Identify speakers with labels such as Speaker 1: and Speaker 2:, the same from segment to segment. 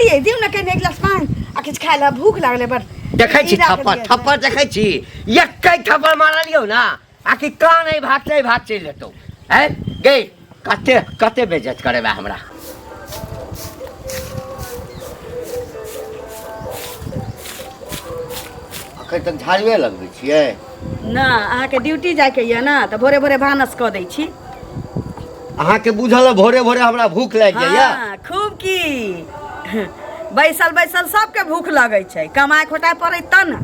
Speaker 1: देलियै दियौ ने कनि एक गिलास पानि आ किछु खाय लए भूख लागलै बड़।
Speaker 2: देखै छी
Speaker 1: ई राख
Speaker 2: थप्पड़
Speaker 1: दिअ।
Speaker 2: थप्पड़ देखै छी, एकै थप्पड़ मारलियौ ना आकि कान एहि भाग से एहि भाग चलि जेतौ। हैं गे, कते कते बेइज्जत करेबा हमरा। अखन तक झाड़ुए लगबै छियै?
Speaker 1: ना, अहाँके ड्यूटी जाइके यऽ ने, तऽ भोरे भोरे भानस कऽ दै छी।
Speaker 2: अहाँके बुझल है भोरे भोरे हमरा भूख लागि जाइया?
Speaker 1: हाँ, खूब की बैसल बैसल सबके भूख लगै छै, कमाइ खोटाइ पड़ै तब ने।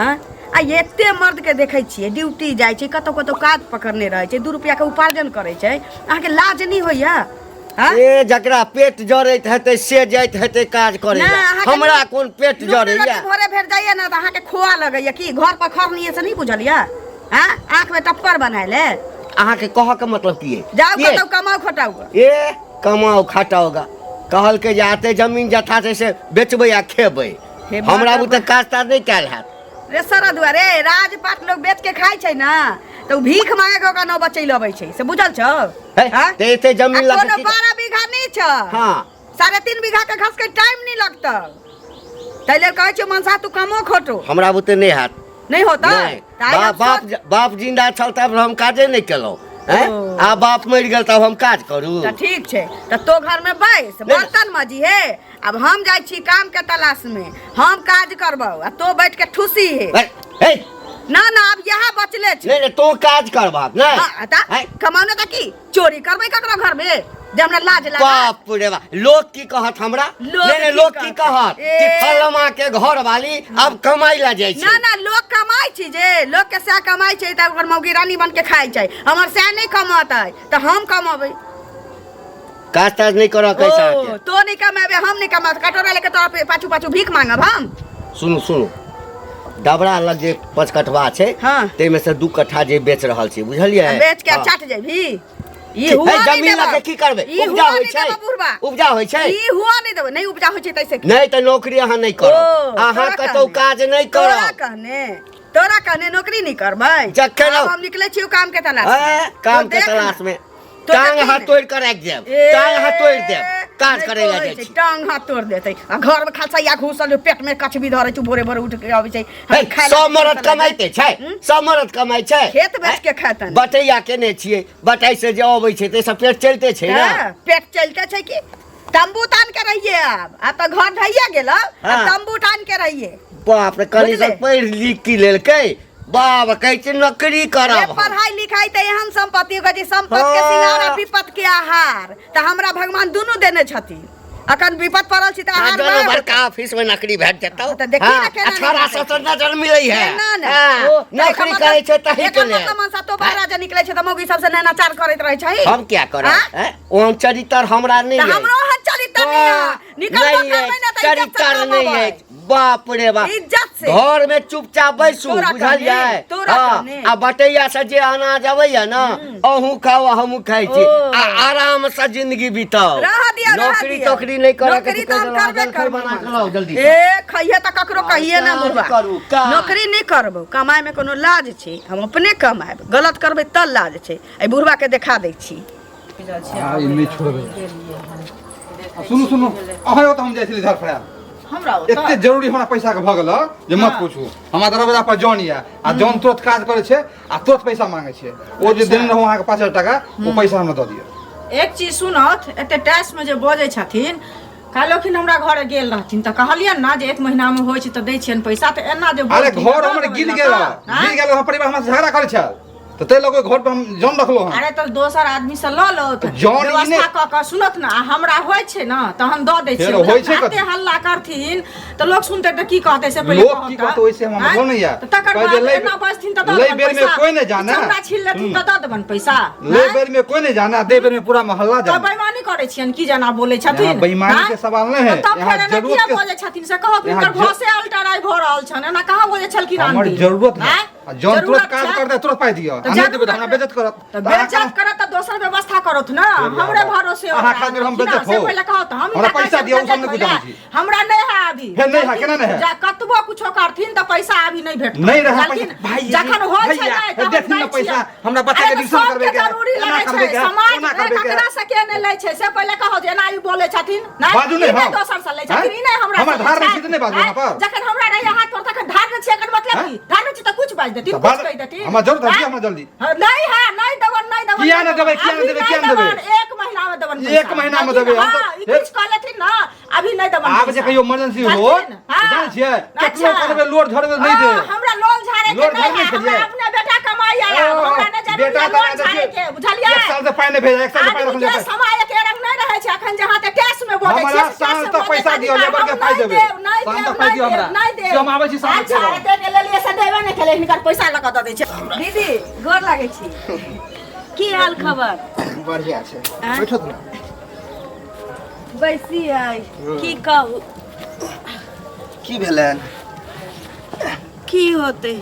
Speaker 1: हँ, आ एते मर्दके देखै छियै ड्यूटी जाइ छै, कतौ कतौ काज पकड़ने रहै छै, 2 रुपैआके उपार्जन करै छै। अहाँके लाज नहि होइया? हाँ?
Speaker 2: ए, जकरा पेट जरैत हेतै से जाइत हेतै काज करै
Speaker 1: ना,
Speaker 2: लए।
Speaker 1: अहाँके
Speaker 2: हमरा कोन पेट
Speaker 1: नून
Speaker 2: जरैया?
Speaker 1: रोटी भोरे भेट जाइया ने तऽ अहाँके खोआ लगैया कि घर पर खरनी से नहि बुझलियै? हाँ, आँखमे टप्पर बनाय ले।
Speaker 2: अहाँके कहऽ के मतलब की अइ?
Speaker 1: जाउ
Speaker 2: की अइ?
Speaker 1: कतौ कमाउ खटाउ गऽ।
Speaker 2: ए, कमाउ खटाउ गा कहलकै जे आते जमीन जथा छै से बेचबै आ खेबै।
Speaker 1: हे
Speaker 2: हमरा
Speaker 1: बाबा।
Speaker 2: बुते काज ताज नहि कयल हैत।
Speaker 1: रे सरदुआ रे, राजपाट लोग बेच के खाइ छै ने तऽ उ भीख मांगे के ओकरा नौबत चलि अबै छै, से बुझल छौ?
Speaker 2: हे,
Speaker 1: हाँ?
Speaker 2: तऽ एते जमीन
Speaker 1: आ
Speaker 2: लऽ के
Speaker 1: कोनो
Speaker 2: की-
Speaker 1: 12 बीघा नहि छौ।
Speaker 2: हाँ।
Speaker 1: 3.5 बीघा के घसके टाइम नहीं लगतौ, ताहि लेल कहै छियौ मनसा तू कमो खोटो।
Speaker 2: हमरा बुते नहि हैत।
Speaker 1: नहीं होता?
Speaker 2: नहि।
Speaker 1: तऽ आइ हम
Speaker 2: बाप
Speaker 1: सोच-
Speaker 2: बाप जिंदा छल तब हम काजे नहि केलहुँ, हैं?
Speaker 1: ओ।
Speaker 2: आ बाप मरि गेल तब हम काज करू?
Speaker 1: तऽ ठीक छै, तऽ तो घर में बैस
Speaker 2: नहि।
Speaker 1: बर्तन मजी हे। अब हम जाइ छी काम के तलाश में, हम काज करबौ आ तो बैठ के ठुसी हे।
Speaker 2: हे, हे।
Speaker 1: ना ना, अब यह बचले छै।
Speaker 2: नहि नहि, तों काज करबाक नहि।
Speaker 1: हाँ, तऽ
Speaker 2: हैं?
Speaker 1: कमाउने तऽ की चोरी करबै ककरो घर में जे हमरा लाज लागत?
Speaker 2: बाप रे बाप, लोग की कहत हमरा?
Speaker 1: लोग
Speaker 2: नहीं नहीं,
Speaker 1: की
Speaker 2: लोग की
Speaker 1: कहत?
Speaker 2: कहत
Speaker 1: ए।
Speaker 2: कि फलमा के घर वाली अब कमाई ला जाइ छै।
Speaker 1: ना ना, लोग कमाई छै जे लोग के सएह कमाई छै तऽ ओकर मौगी रानी बन के खाइ छै। हमर सएह नहि कमतै तऽ हम कमबै।
Speaker 2: काज ताज नहीं करऽ कैसा
Speaker 1: ओ,
Speaker 2: के?
Speaker 1: तो नहीं कमेबे, हम नहीं कमाब, कटोरा लेके तोरा पाछू पाछू भीख मांगब हम?
Speaker 2: सुनू सुनू, डबरा लग जे 5 कठवा छै,
Speaker 1: हाँ।
Speaker 2: ताहिमे से 2 कट्ठा जे बेच रहल छी, बुझलियै?
Speaker 1: आ बेच के
Speaker 2: हाँ।
Speaker 1: चाट जेबही? ई
Speaker 2: हे,
Speaker 1: हुआ नहीं
Speaker 2: जमीन
Speaker 1: देबो।
Speaker 2: लऽ के की करबै?
Speaker 1: ई
Speaker 2: उपजा
Speaker 1: हुआ
Speaker 2: होइ
Speaker 1: नहीं
Speaker 2: छै?
Speaker 1: देबो बुढ़बा।
Speaker 2: उपजा होइ छै?
Speaker 1: ई हुआ नहीं देबो, नहीं उपजा होइ छै तैसे की?
Speaker 2: नहि तऽ नौकरी अहाँ नहि
Speaker 1: ओ,
Speaker 2: करब, अहाँ
Speaker 1: तोरा
Speaker 2: कतौ
Speaker 1: कहने।
Speaker 2: काज नहि
Speaker 1: तोरा
Speaker 2: करब।
Speaker 1: कहने, तोरा कहने नौकरी नहीं करबै।
Speaker 2: जखन
Speaker 1: आब हम निकलै छियौ काम के तलाश में।
Speaker 2: ए, काम
Speaker 1: तो
Speaker 2: के
Speaker 1: देख ना।
Speaker 2: तलाश में
Speaker 1: तो
Speaker 2: टांग
Speaker 1: देखी
Speaker 2: हाथ
Speaker 1: ने।
Speaker 2: तोड़ के राखि देब,
Speaker 1: ए,
Speaker 2: टांग हाथ तोड़ देब। काज
Speaker 1: नहि
Speaker 2: करै लए
Speaker 1: कहै
Speaker 2: जाइ
Speaker 1: छै,
Speaker 2: छी।
Speaker 1: टांग हाथ तोड़ देतै आ घर में खलसैया घुसल छै, पेट में कछबी धरै छै, भोरे भोरे उठ के अबै छै।
Speaker 2: हे,
Speaker 1: हम खाय लए
Speaker 2: सब मरद
Speaker 1: बैसल
Speaker 2: कमाइते छै?
Speaker 1: हम्म?
Speaker 2: सब मरद कमाइ छै?
Speaker 1: खेत बेच के खेतन।
Speaker 2: बटैया केने छियै, बटाइ से जे अबै छै ताहिसँ पेट चलिते छै ने।
Speaker 1: हँ, पेट चलते छै कि तंबू तान के रहिए। आब आब तऽ घर ढहिए गेल, आब
Speaker 2: हाँ।
Speaker 1: तंबू तान के रहिए।
Speaker 2: बाप रे, कनि
Speaker 1: बुझले?
Speaker 2: सब पढ़ि लिख की लेलकै बाप, कहै छै नौकरी करब
Speaker 1: ए,
Speaker 2: हम।
Speaker 1: पढ़ाई लिखाई तऽ एहन संपत्ति होगा जे संपत्ति के
Speaker 2: हाँ।
Speaker 1: सिंगार आ विपत के आहार, तऽ हमरा भगवान दुनू देने छथिन। अखन विपत पड़ल छी तऽ
Speaker 2: हाँ,
Speaker 1: आहार
Speaker 2: दोनों
Speaker 1: वएह
Speaker 2: बड़का ऑफिस में नौकरी भेट जेतौ।
Speaker 1: हाँ, तऽ देखी ने केना
Speaker 2: अठारह
Speaker 1: नहि
Speaker 2: सौ तऽ नजर मिलै है।
Speaker 1: केना ने?
Speaker 2: हाँ,
Speaker 1: ओ, तऽ एकर
Speaker 2: नौकरी
Speaker 1: मतलब-
Speaker 2: करै छै तही के
Speaker 1: एकर
Speaker 2: लेल।
Speaker 1: मतलब मनसा तो बाहर जे निकलै छै तऽ मौगी सबसे नैनाचार करैत रहै छै।
Speaker 2: हम क्या करब?
Speaker 1: हाँ?
Speaker 2: हैं? ओहन चरित्र हमरा नहि
Speaker 1: तऽ
Speaker 2: अछि।
Speaker 1: हमरो ओहन चरित्र नहि
Speaker 2: हाँ,
Speaker 1: अछि। निकलबो
Speaker 2: नहि
Speaker 1: करबै
Speaker 2: अछि,
Speaker 1: ने तऽ इज्जत से
Speaker 2: चरित्र नहि
Speaker 1: कमबै।
Speaker 2: अछि। बाप रे बाप,
Speaker 1: इज्जत से।
Speaker 2: घर में चुपचाप बैसू,
Speaker 1: तोरा
Speaker 2: बुझलियै?
Speaker 1: कहने, तोरा
Speaker 2: हाँ,
Speaker 1: कहने।
Speaker 2: आ बटैया से जे अनाज अबैया ने, अहूँ खाओ हमहूँ खाइ छी,
Speaker 1: ओ।
Speaker 2: आ आराम से जिंदगी बिताओ।
Speaker 1: रह दिया, रह
Speaker 2: नौकरी
Speaker 1: दिया।
Speaker 2: तोकरी नहीं करे के
Speaker 1: नौकरी
Speaker 2: तऽ
Speaker 1: तऽ हम
Speaker 2: कहि
Speaker 1: करबे
Speaker 2: देलहुँ, जलखै
Speaker 1: करबो।
Speaker 2: बना के लाउ जल्दी से।
Speaker 1: ए, खइहे तऽ ककरो कहिए ना
Speaker 2: काज
Speaker 1: बुढ़बा।
Speaker 2: करू, काज।
Speaker 1: नौकरी नहीं करबो, कमाई में कोनो लाज छै? हम अपने कमाएब, गलत करबै तऽ लाज छै। एहि बुढ़बा के देखा दै छी।
Speaker 3: आ, ई नहि छोड़बै। आ, सुनू सुनू, अहाँ ओतऽ हम जाइ छली झाड़ फड़ायल।
Speaker 4: हमरा ओतऽ?
Speaker 3: एते जरूरी हमरा पैसा के भऽ गेल जे मत पूछू। हमरा दरवाजा पर जॉन यऽ आ जॉन तुरंत काज करै छै आ तुरंत पैसा मांगे छै। ओ जे देने रहौ अहाँके 5000 टाका, ओ पैसा हमरा दऽ दिअ।
Speaker 4: एक चीज सुनत, एते टैक्स में जे बजै छथिन, काल्हिखिन हमरा घरे गेल रहथिन तऽ कहलियनि ने जे एक महीना में होइ छै तऽ दै छियनि पैसा, तऽ एना जे
Speaker 3: अरे
Speaker 4: बोलथिन
Speaker 3: घर
Speaker 4: तऽ
Speaker 3: हमर
Speaker 4: दऽ
Speaker 3: गिर
Speaker 4: देबै
Speaker 3: गेल,
Speaker 4: ने तऽ,
Speaker 3: गिर गेल, हमर परिवार हमरा से झगड़ा करै छल, तऽ ताहि लऽ कऽ घर पर हम जन रखलहुँ हँ।
Speaker 4: अरे तऽ दोसर आदमी से लऽ लो,
Speaker 3: जन ई
Speaker 4: व्यवस्था
Speaker 3: नहि-
Speaker 4: कऽ कऽ सुनत ने, आ हमरा होइ छै ने तहन दऽ दै
Speaker 3: फेर
Speaker 4: छियै।
Speaker 3: होइ छै
Speaker 4: एते
Speaker 3: कथी?
Speaker 4: हल्ला करथिन तऽ लोक सुनतै तऽ की कहतै से पहिले
Speaker 3: लोक
Speaker 4: कहत
Speaker 3: की
Speaker 4: तऽ।
Speaker 3: कहतै ओहिसे हमरा
Speaker 4: आँय?
Speaker 3: मतलब नहि यऽ।
Speaker 4: तऽ तकर
Speaker 3: कहै जे
Speaker 4: बाद
Speaker 3: लै-
Speaker 4: एना बजथिन तऽ दऽ
Speaker 3: लै
Speaker 4: देबनि
Speaker 3: बेरमे
Speaker 4: पैसा।
Speaker 3: कोइ नहि जाने।
Speaker 4: चमड़ा छील लेथिन तऽ दऽ देबनि पैसा।
Speaker 3: ले
Speaker 4: आँय?
Speaker 3: बेर में कोई नहीं जाना, दे बेर में पूरा मोहल्ला
Speaker 4: तऽ
Speaker 3: जाना।
Speaker 4: बेईमानी करै छियनि की जेना बोलै छथिन?
Speaker 3: यहाँ बेईमानी
Speaker 4: आँय?
Speaker 3: के सवाल नहीं है।
Speaker 4: तऽ तब
Speaker 3: यहाँ
Speaker 4: फेर एना
Speaker 3: जरूरत
Speaker 4: किया
Speaker 3: के-
Speaker 4: बजै छथिन से कहत?
Speaker 3: यहाँ
Speaker 4: हुनकर भसे अल्टराइ भऽ रहल छनि, एना कहाँ बजै छलखिन
Speaker 3: हमर
Speaker 4: आंटी?
Speaker 3: जरूरत है।
Speaker 4: आँय?
Speaker 3: आ जौन तुरंत
Speaker 4: जरूरत
Speaker 3: काज
Speaker 4: छै?
Speaker 3: कर दे, तुरंत पाई दिअ।
Speaker 4: तऽ
Speaker 3: आ नहि
Speaker 4: जरूर
Speaker 3: देबै तऽ हमरा बेइज्जत करत।
Speaker 4: तऽ
Speaker 3: तऽ अहाँ
Speaker 4: बेइज्जत करत तऽ दोसर व्यवस्था करत ना। हमरे भरोसे
Speaker 3: अहाँ खातिर हम
Speaker 4: होता
Speaker 3: बेइज्जत
Speaker 4: से
Speaker 3: हो।
Speaker 4: पहिले कहो तऽ हम
Speaker 3: हमरा
Speaker 4: हिनका
Speaker 3: पैसा
Speaker 4: कहै
Speaker 3: दिअ,
Speaker 4: छियनि
Speaker 3: ओ सब नहि
Speaker 4: बेइज्जत
Speaker 3: कुछ जानै छी।
Speaker 4: हमरा नहि है अभी।
Speaker 3: फेर नहि है, केना नहि है?
Speaker 4: जा कतबो कुछो करथिन तऽ पैसा अभी नहि भेटत।
Speaker 3: नहि रहै
Speaker 4: लेकिन
Speaker 3: पैसा। भाई,
Speaker 4: जखन होइ छै
Speaker 3: भैया,
Speaker 4: नहि तऽ हम
Speaker 3: देथिन
Speaker 4: दै
Speaker 3: ने पैसा,
Speaker 4: छियै।
Speaker 3: हमरा बच्चा के
Speaker 4: अरे तऽ
Speaker 3: एडमिशन
Speaker 4: सबके
Speaker 3: करबैके है,
Speaker 4: जरूरी
Speaker 3: एना
Speaker 4: लगै छै
Speaker 3: करबैके है,
Speaker 4: समाज
Speaker 3: ओना करबैके है।
Speaker 4: ककरा से के नहि लै छै से पहिले कहो जे एना ई बोलै छथिन नहि।
Speaker 3: बाजू नहि
Speaker 4: ई नहि
Speaker 3: हम।
Speaker 4: दोसर से लै छथिन,
Speaker 3: हैं?
Speaker 4: ई नहि हमरा
Speaker 3: हमरा
Speaker 4: से लै
Speaker 3: धार नहि
Speaker 4: छै।
Speaker 3: छी तऽ नहि बाजू
Speaker 4: हैं?
Speaker 3: अहाँ पर।
Speaker 4: जखन हमरा रहै हाथ पर तखन धार नहि छी, एकर मतलब
Speaker 3: हैं?
Speaker 4: की? धार नहि छी तऽ कुछ बाजि देथिन,
Speaker 3: तऽ
Speaker 4: कुछ
Speaker 3: बाज-
Speaker 4: कहि देथिन।
Speaker 3: हमरा जरूरत है,
Speaker 4: हैं?
Speaker 3: दिअ हमरा जल्दी।
Speaker 4: हाँ, नहीं है, नहीं देबन, नहीं देबन,
Speaker 3: किया नहि देबै, किया नहि
Speaker 4: अभी
Speaker 3: देबै,
Speaker 4: नहीं
Speaker 3: किया नहि देबै?
Speaker 4: देबन, एक महीना में देबन पैसा।
Speaker 3: एक महीना में देबै, हम तऽ-
Speaker 4: हाँ, ई कुछ कह लेथिन ना, अभी नहीं देबन
Speaker 3: आब जे
Speaker 4: पैसा।
Speaker 3: कहियो इमरजेंसी हो,
Speaker 4: करथिन, हाँ।
Speaker 3: जानै छियै, केकरो
Speaker 4: अच्छा।
Speaker 3: करबै लोड झड़बै नहि दे।
Speaker 4: हाँ, हमरा लोन झाड़े के
Speaker 3: लोन
Speaker 4: नहीं
Speaker 3: झाड़े
Speaker 4: है,
Speaker 3: नहि
Speaker 4: हमरा
Speaker 3: छलियै।
Speaker 4: अपने बेटा कमाई है, हमरा नहि जरूरी
Speaker 3: बेटा
Speaker 4: है
Speaker 3: तऽ
Speaker 4: लोन
Speaker 3: नहि
Speaker 4: झाड़े
Speaker 3: देखियौ,
Speaker 4: के, बुझलियै?
Speaker 3: एक साल से पाइ नहि भेजै, एक साल से पाइ
Speaker 4: आदमी
Speaker 3: रखने
Speaker 4: के
Speaker 3: छै।
Speaker 4: समय के रंग नहीं रहे छै, अखन जहाँ तक कैश में बोलै
Speaker 3: हमरा
Speaker 4: छियै, से
Speaker 3: साँझ
Speaker 4: कैश में
Speaker 3: तक
Speaker 4: बोलै
Speaker 3: पैसा
Speaker 4: छै,
Speaker 3: दिअ, लेबर के
Speaker 4: हम
Speaker 3: पाइ
Speaker 4: नहि
Speaker 3: देबै।
Speaker 4: देब, नहि
Speaker 3: साँझ
Speaker 4: देब,
Speaker 3: तक पाइ
Speaker 4: नहि
Speaker 3: दिअ
Speaker 4: देब,
Speaker 3: हमरा।
Speaker 4: नहि देब।
Speaker 3: से हम आबै छी साँझ
Speaker 4: अच्छा,
Speaker 3: तक।
Speaker 4: एते के लेलियै से देबे नहि केलै, हिनकर पैसा लऽ कऽ दऽ दै छै।
Speaker 1: दीदी गोर लागै छी, की हाल खबर?
Speaker 5: बढ़िया छै।
Speaker 1: आँय?
Speaker 5: बैठो तऽ ने।
Speaker 1: बैसी है, की कहू।
Speaker 5: की भेलनि?
Speaker 1: की होतै,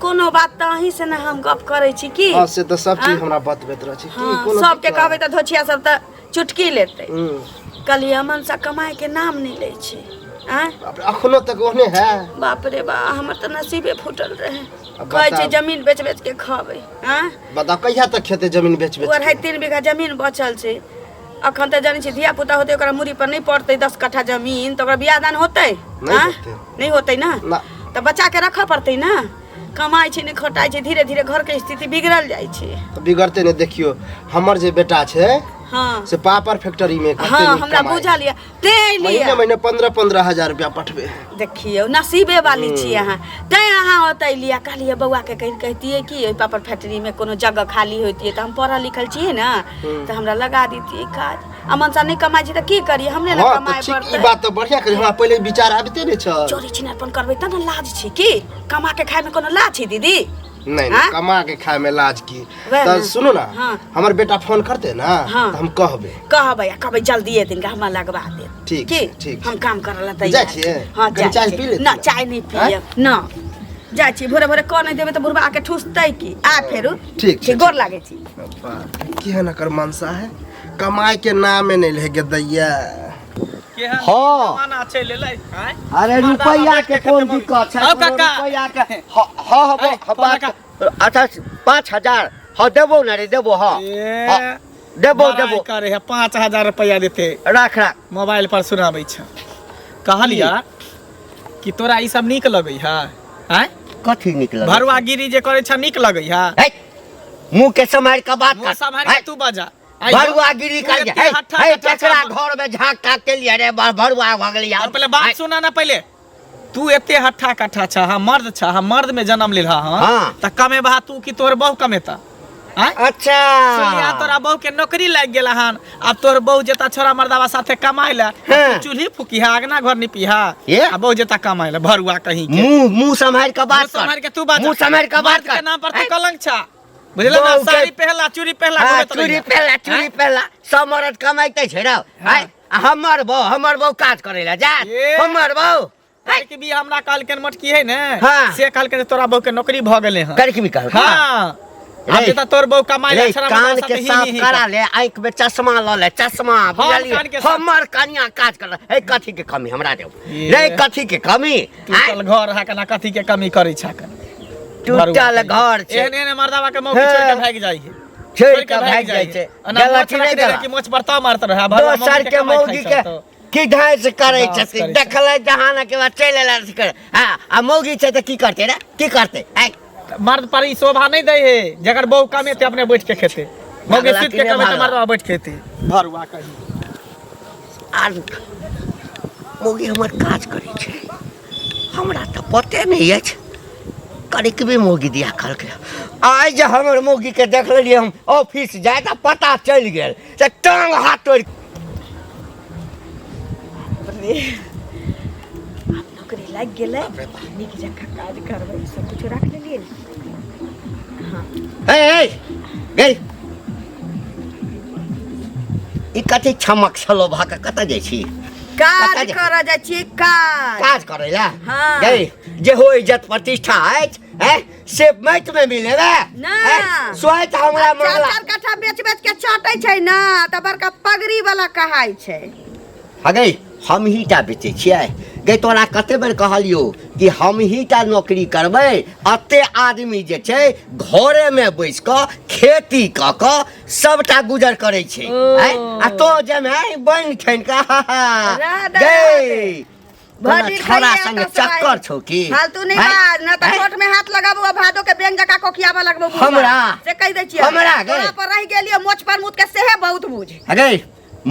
Speaker 1: कोनो बात तऽ अहीं से ने हम गप करै छी की।
Speaker 5: हाँ से तऽ सब चीज
Speaker 1: आँय?
Speaker 5: हमरा बतबैत रहै छै की
Speaker 1: हाँ,
Speaker 5: कोनो
Speaker 1: सबके
Speaker 5: दिक्कत?
Speaker 1: कहबै तऽ धोछिया सब तऽ चुटकी लेतै। कहलियै मनसा कमाए के नाम नहि लै छै। आँय?
Speaker 5: बाप रे, अखनो तक ओहने है।
Speaker 1: बाप रे बा, हमर तऽ नसीबे फूटल रहे।
Speaker 5: अब
Speaker 1: कहै छै
Speaker 5: बताउ।
Speaker 1: जमीन बेच बेच के खबै। आँय?
Speaker 5: बताउ कहिया तक खेतै जमीन बेच बेच
Speaker 1: ओ अढ़ाई
Speaker 5: के?
Speaker 1: 3 बीघा जमीन बचल छै। अखन तऽ जानै छी धिया पुता होतै ओकरा मूड़ी पर नहि पड़तै 10 कट्ठा जमीन, तऽ ओकरा बियाह दान होतै?
Speaker 5: नहि
Speaker 1: आँय?
Speaker 5: होतै।
Speaker 1: नहि होतै ना?
Speaker 5: ना।
Speaker 1: तऽ बच्चा के रखऽ पड़तै ना। कमाइ छै नहि खटाइ छै, धीरे धीरे घर के स्थिति बिगड़ल जाइ छै।
Speaker 5: तऽ बिगड़ते नहि, देखियौ हमर जे बेटा छै
Speaker 1: हाँ
Speaker 5: से पापड़ फैक्ट्री में कते
Speaker 1: हाँ
Speaker 5: नीक
Speaker 1: हमरा
Speaker 5: कमाइ।
Speaker 1: बुझल यऽ तें
Speaker 5: महीने
Speaker 1: लिए
Speaker 5: महीने 15-15 हजार रुपया पठबे है।
Speaker 1: देखियौ नसीबे वाली छी अहाँ, तैं अहाँ ओतऽ एलियै। कहलियै बौआ के कहि कहितियै कि ओहि पापड़ फैक्ट्री में कोनो जगह खाली होइतियै तऽ हम पढ़ल लिखल छियै ने तऽ हमरा लगा दितियै काज। आ मनसा नहि कमाइ छै तऽ की करियै, हमरे ने
Speaker 5: हाँ तऽ
Speaker 1: कमाइ
Speaker 5: ठीक, ई
Speaker 1: पड़तै।
Speaker 5: बात तऽ बढ़िया करी, हमरा पहिले विचार आबिते नहि छल।
Speaker 1: चोरी छिनारपन करबै तब ने लाज छै की? कमा के खाय में कोनो लाज छै दीदी?
Speaker 5: नहीं
Speaker 1: आँय?
Speaker 5: नहीं, कमा के खाए में लाज की।
Speaker 1: वएह
Speaker 5: तऽ
Speaker 1: ने।
Speaker 5: सुनू ना,
Speaker 1: हाँ।
Speaker 5: हमर बेटा फोन करते ना
Speaker 1: हाँ।
Speaker 5: तऽ हम कहबै।
Speaker 1: कहबै आ कहबै जल्दिए दिन के हमरा लगवा देत।
Speaker 5: ठीक
Speaker 1: की?
Speaker 5: छै, ठीक
Speaker 1: हम
Speaker 5: छै।
Speaker 1: काम करऽ लए
Speaker 5: जाइ
Speaker 1: तैयार
Speaker 5: छियै?
Speaker 1: छी। हाँ
Speaker 5: कनी
Speaker 1: जाइ
Speaker 5: चाय
Speaker 1: छियै।
Speaker 5: पी लेती
Speaker 1: ना
Speaker 5: ना?
Speaker 1: चाय नहि पियब ना, जाइ छी भोरे भोरे कऽ नहि देबै तऽ बुढ़बा के ठुसतै की। आ फेरू।
Speaker 5: ठीक छै,
Speaker 1: गोर लागै छी।
Speaker 5: केहन एकर मनसा है, कमाए के नामे नहीं ले के दैया।
Speaker 2: हाँ।
Speaker 6: जमाना चलि एलै, आँय?
Speaker 2: अरे रुपैया के कोन दिक्कत छै?
Speaker 6: आउ
Speaker 2: कोनो
Speaker 6: काका।
Speaker 2: रुपैया के हाँ हाँ हाँ
Speaker 6: ऐ,
Speaker 2: हाँ,
Speaker 6: फोन
Speaker 2: बात अच्छा 5000 हाँ देबो ना रे, देबो। हाँ
Speaker 6: ए,
Speaker 2: हाँ, देबो
Speaker 6: बड़ाइ
Speaker 2: देबो।
Speaker 6: करे है 5000 रुपैआ देते।
Speaker 2: राख राख।
Speaker 6: मोबाइल पर सुनाबै छै। कहलिया कि तोरा ई सब नीक लगै है? आँय?
Speaker 2: कथी नीक लगै?
Speaker 6: भरुआगिरी जे करै छ नीक लगै है?
Speaker 2: है, मुंह के सम्हारि के बात
Speaker 6: मुँह
Speaker 2: कर।
Speaker 6: सम्हारि के
Speaker 2: है,
Speaker 6: तू बजा। आइ
Speaker 2: भरुआगिरी
Speaker 6: तू
Speaker 2: कर
Speaker 6: एते
Speaker 2: है,
Speaker 6: हट्ठा
Speaker 2: है,
Speaker 6: कट्ठा
Speaker 2: केकरा
Speaker 6: छह।
Speaker 2: घर में झाँक ताक के लिए रे भरुआ भऽ गेलियै।
Speaker 6: और पहले बात
Speaker 2: है,
Speaker 6: सुना ना पहले। तू एते हट्ठा कट्ठा छ, हाँ मर्द छ, हाँ मर्द में जन्म लेलहा। हाँ
Speaker 2: हाँ।
Speaker 6: त कमेबहा तू कि तोहर बहू कमेता? आँय?
Speaker 2: अच्छा
Speaker 6: सुनलियै तोरा बहू के नौकरी लागि गेल हन, आब तोहर बहू जेता छोरा मर्दावा साथे कमाय ला,
Speaker 2: हाँ।
Speaker 6: तू चूल्ही फूकिहा, अगना घर निपिहा,
Speaker 2: ये?
Speaker 6: आ बहू जेता कमाय ला भरुआ कहीं के।
Speaker 2: मुंह मुंह सम्हारि के बात
Speaker 6: मुँह
Speaker 2: कर।
Speaker 6: सम्हारि के तू बाज।
Speaker 2: मुंह सम्हारि के बात
Speaker 6: मर्द के
Speaker 2: कर।
Speaker 6: नाम पर तू
Speaker 2: है?
Speaker 6: कलंक छा, बुझल ना?
Speaker 2: बहू के-
Speaker 6: साड़ी पहला चूड़ी पहला
Speaker 2: हाँ,
Speaker 6: घूमैत
Speaker 2: चूड़ी
Speaker 6: रहिया।
Speaker 2: पहला चूड़ी
Speaker 6: आँय?
Speaker 2: पहला सब मरद कमाइते छै रौ। आँय, आ हमर बहू काज करै ला जा।
Speaker 6: ये।
Speaker 2: हमर बहू
Speaker 6: के भी हमरा कहलखिन मोटकी है ने,
Speaker 2: हाँ।
Speaker 6: से कहलखिन जे तोरा बहू के नौकरी भऽ गेलै हन।
Speaker 2: करके भी कहलकै?
Speaker 6: हाँ। आब
Speaker 2: रे।
Speaker 6: जेता तोर बहू कमाइ ला
Speaker 2: रे,
Speaker 6: छोरा
Speaker 2: कान
Speaker 6: मर्दावा
Speaker 2: के
Speaker 6: साथे ही
Speaker 2: साफ
Speaker 6: ही ही
Speaker 2: करा ले, आँखि में चश्मा लऽ ले, चश्मा बुझलियै?
Speaker 6: कान के साफ-
Speaker 2: हमर कनिया काज कर हे, कथी के कमी हमरा देब
Speaker 6: ये।
Speaker 2: रे, कथी के कमी?
Speaker 6: टूटल घर है कना कथी के कमी करै छ कन?
Speaker 2: टूटल घर छै।
Speaker 6: एहन एहन मर्दावा के मौकी
Speaker 2: हाँ।
Speaker 6: छोड़ के भागि जाइ है,
Speaker 2: छोड़ के भागि जाइ छै।
Speaker 6: ओना
Speaker 2: गेला
Speaker 6: मोछ
Speaker 2: कि नहि
Speaker 6: रखने
Speaker 2: गेला?
Speaker 6: रहै कि मोछ पर ताव मारत रहै, भरुआ
Speaker 2: दोसर
Speaker 6: मौगी
Speaker 2: के
Speaker 6: कमाइ
Speaker 2: मौगी
Speaker 6: खाइ
Speaker 2: के
Speaker 6: छल तो।
Speaker 2: की ढांस करै
Speaker 6: डांस
Speaker 2: छथिन
Speaker 6: करै छै।
Speaker 2: देखलै जहाना के बाद चलि एला से करे। हाँ, आ मौगी छै तऽ की करतै रे, की करतै? आँय,
Speaker 6: मर्द पर ई शोभा नहीं दै है, जकर बहू कमेते अपने बैठ के खेते, मौगी
Speaker 2: भागला
Speaker 6: सुति
Speaker 2: कि
Speaker 6: के
Speaker 2: नहि
Speaker 6: कमेते
Speaker 2: भागला?
Speaker 6: मर्दवा बैठ खेते भरुआ कहीं।
Speaker 2: आर मौगी हमर काज करै छै, हमरा तऽ पते नहि अछि। कनिकबे मौगी दिया कहलकै। आइ जे हमर मौगीके देख लेलियै हम ऑफिस जाय तऽ पता चलि गेल से टांग हाथ तोड़ि।
Speaker 1: रे, आब नौकरी लागि गेलै, नीक जकाँ काज करबै, सब कुछ राख लेलियै ने।
Speaker 2: हे हे गई, ई कथी छमक छलो भऽ कऽ कतऽ जाइ छी?
Speaker 1: काज
Speaker 2: कतऽ
Speaker 1: करऽ जाइ छियै, काज
Speaker 2: काज करै लए?
Speaker 1: हाँ।
Speaker 2: गई, जे हो इज्जत प्रतिष्ठा अछि हैं से माटि में मिलेबे
Speaker 1: ना।
Speaker 2: हैं? सोइत हमरा
Speaker 1: चार
Speaker 2: मंगला
Speaker 1: चार कट्ठा बेच बेच के चाटै छै ना तऽ बड़का पगड़ी वाला कहाइ छै
Speaker 2: हगै हमही टा बेचै छियै गै तोरा कते बेर कहलियौ कि हमही टा नौकरी करबै एते आदमी जे छै घरेमे बैस कऽ खेती कऽ कऽ सबटा गुजर करै छै
Speaker 1: ओ।
Speaker 2: आँय? आ तो जेमे बनि ठानि कऽ हा, हा।
Speaker 1: रह दे,
Speaker 2: गै
Speaker 1: रह दे।
Speaker 2: तोरा
Speaker 1: भरि दिन
Speaker 2: छौड़ा
Speaker 1: खाइए
Speaker 2: संगे
Speaker 1: तऽ सराइ।
Speaker 2: चक्कर छौ की
Speaker 1: फालतू नहीं
Speaker 2: आँय?
Speaker 1: बाज ना तऽ
Speaker 2: आँय?
Speaker 1: छोट में हाथ लगाबू आ भादो के बेंग जकाँ कोकियाबऽ लगबो बुढ़बा।
Speaker 2: हमरा?
Speaker 1: से कहि दै छियै
Speaker 2: हमरा गै?
Speaker 1: तोरा पर रहि गेलियो मोछ पर मुत के सेहे बहुत बुझ
Speaker 2: हगै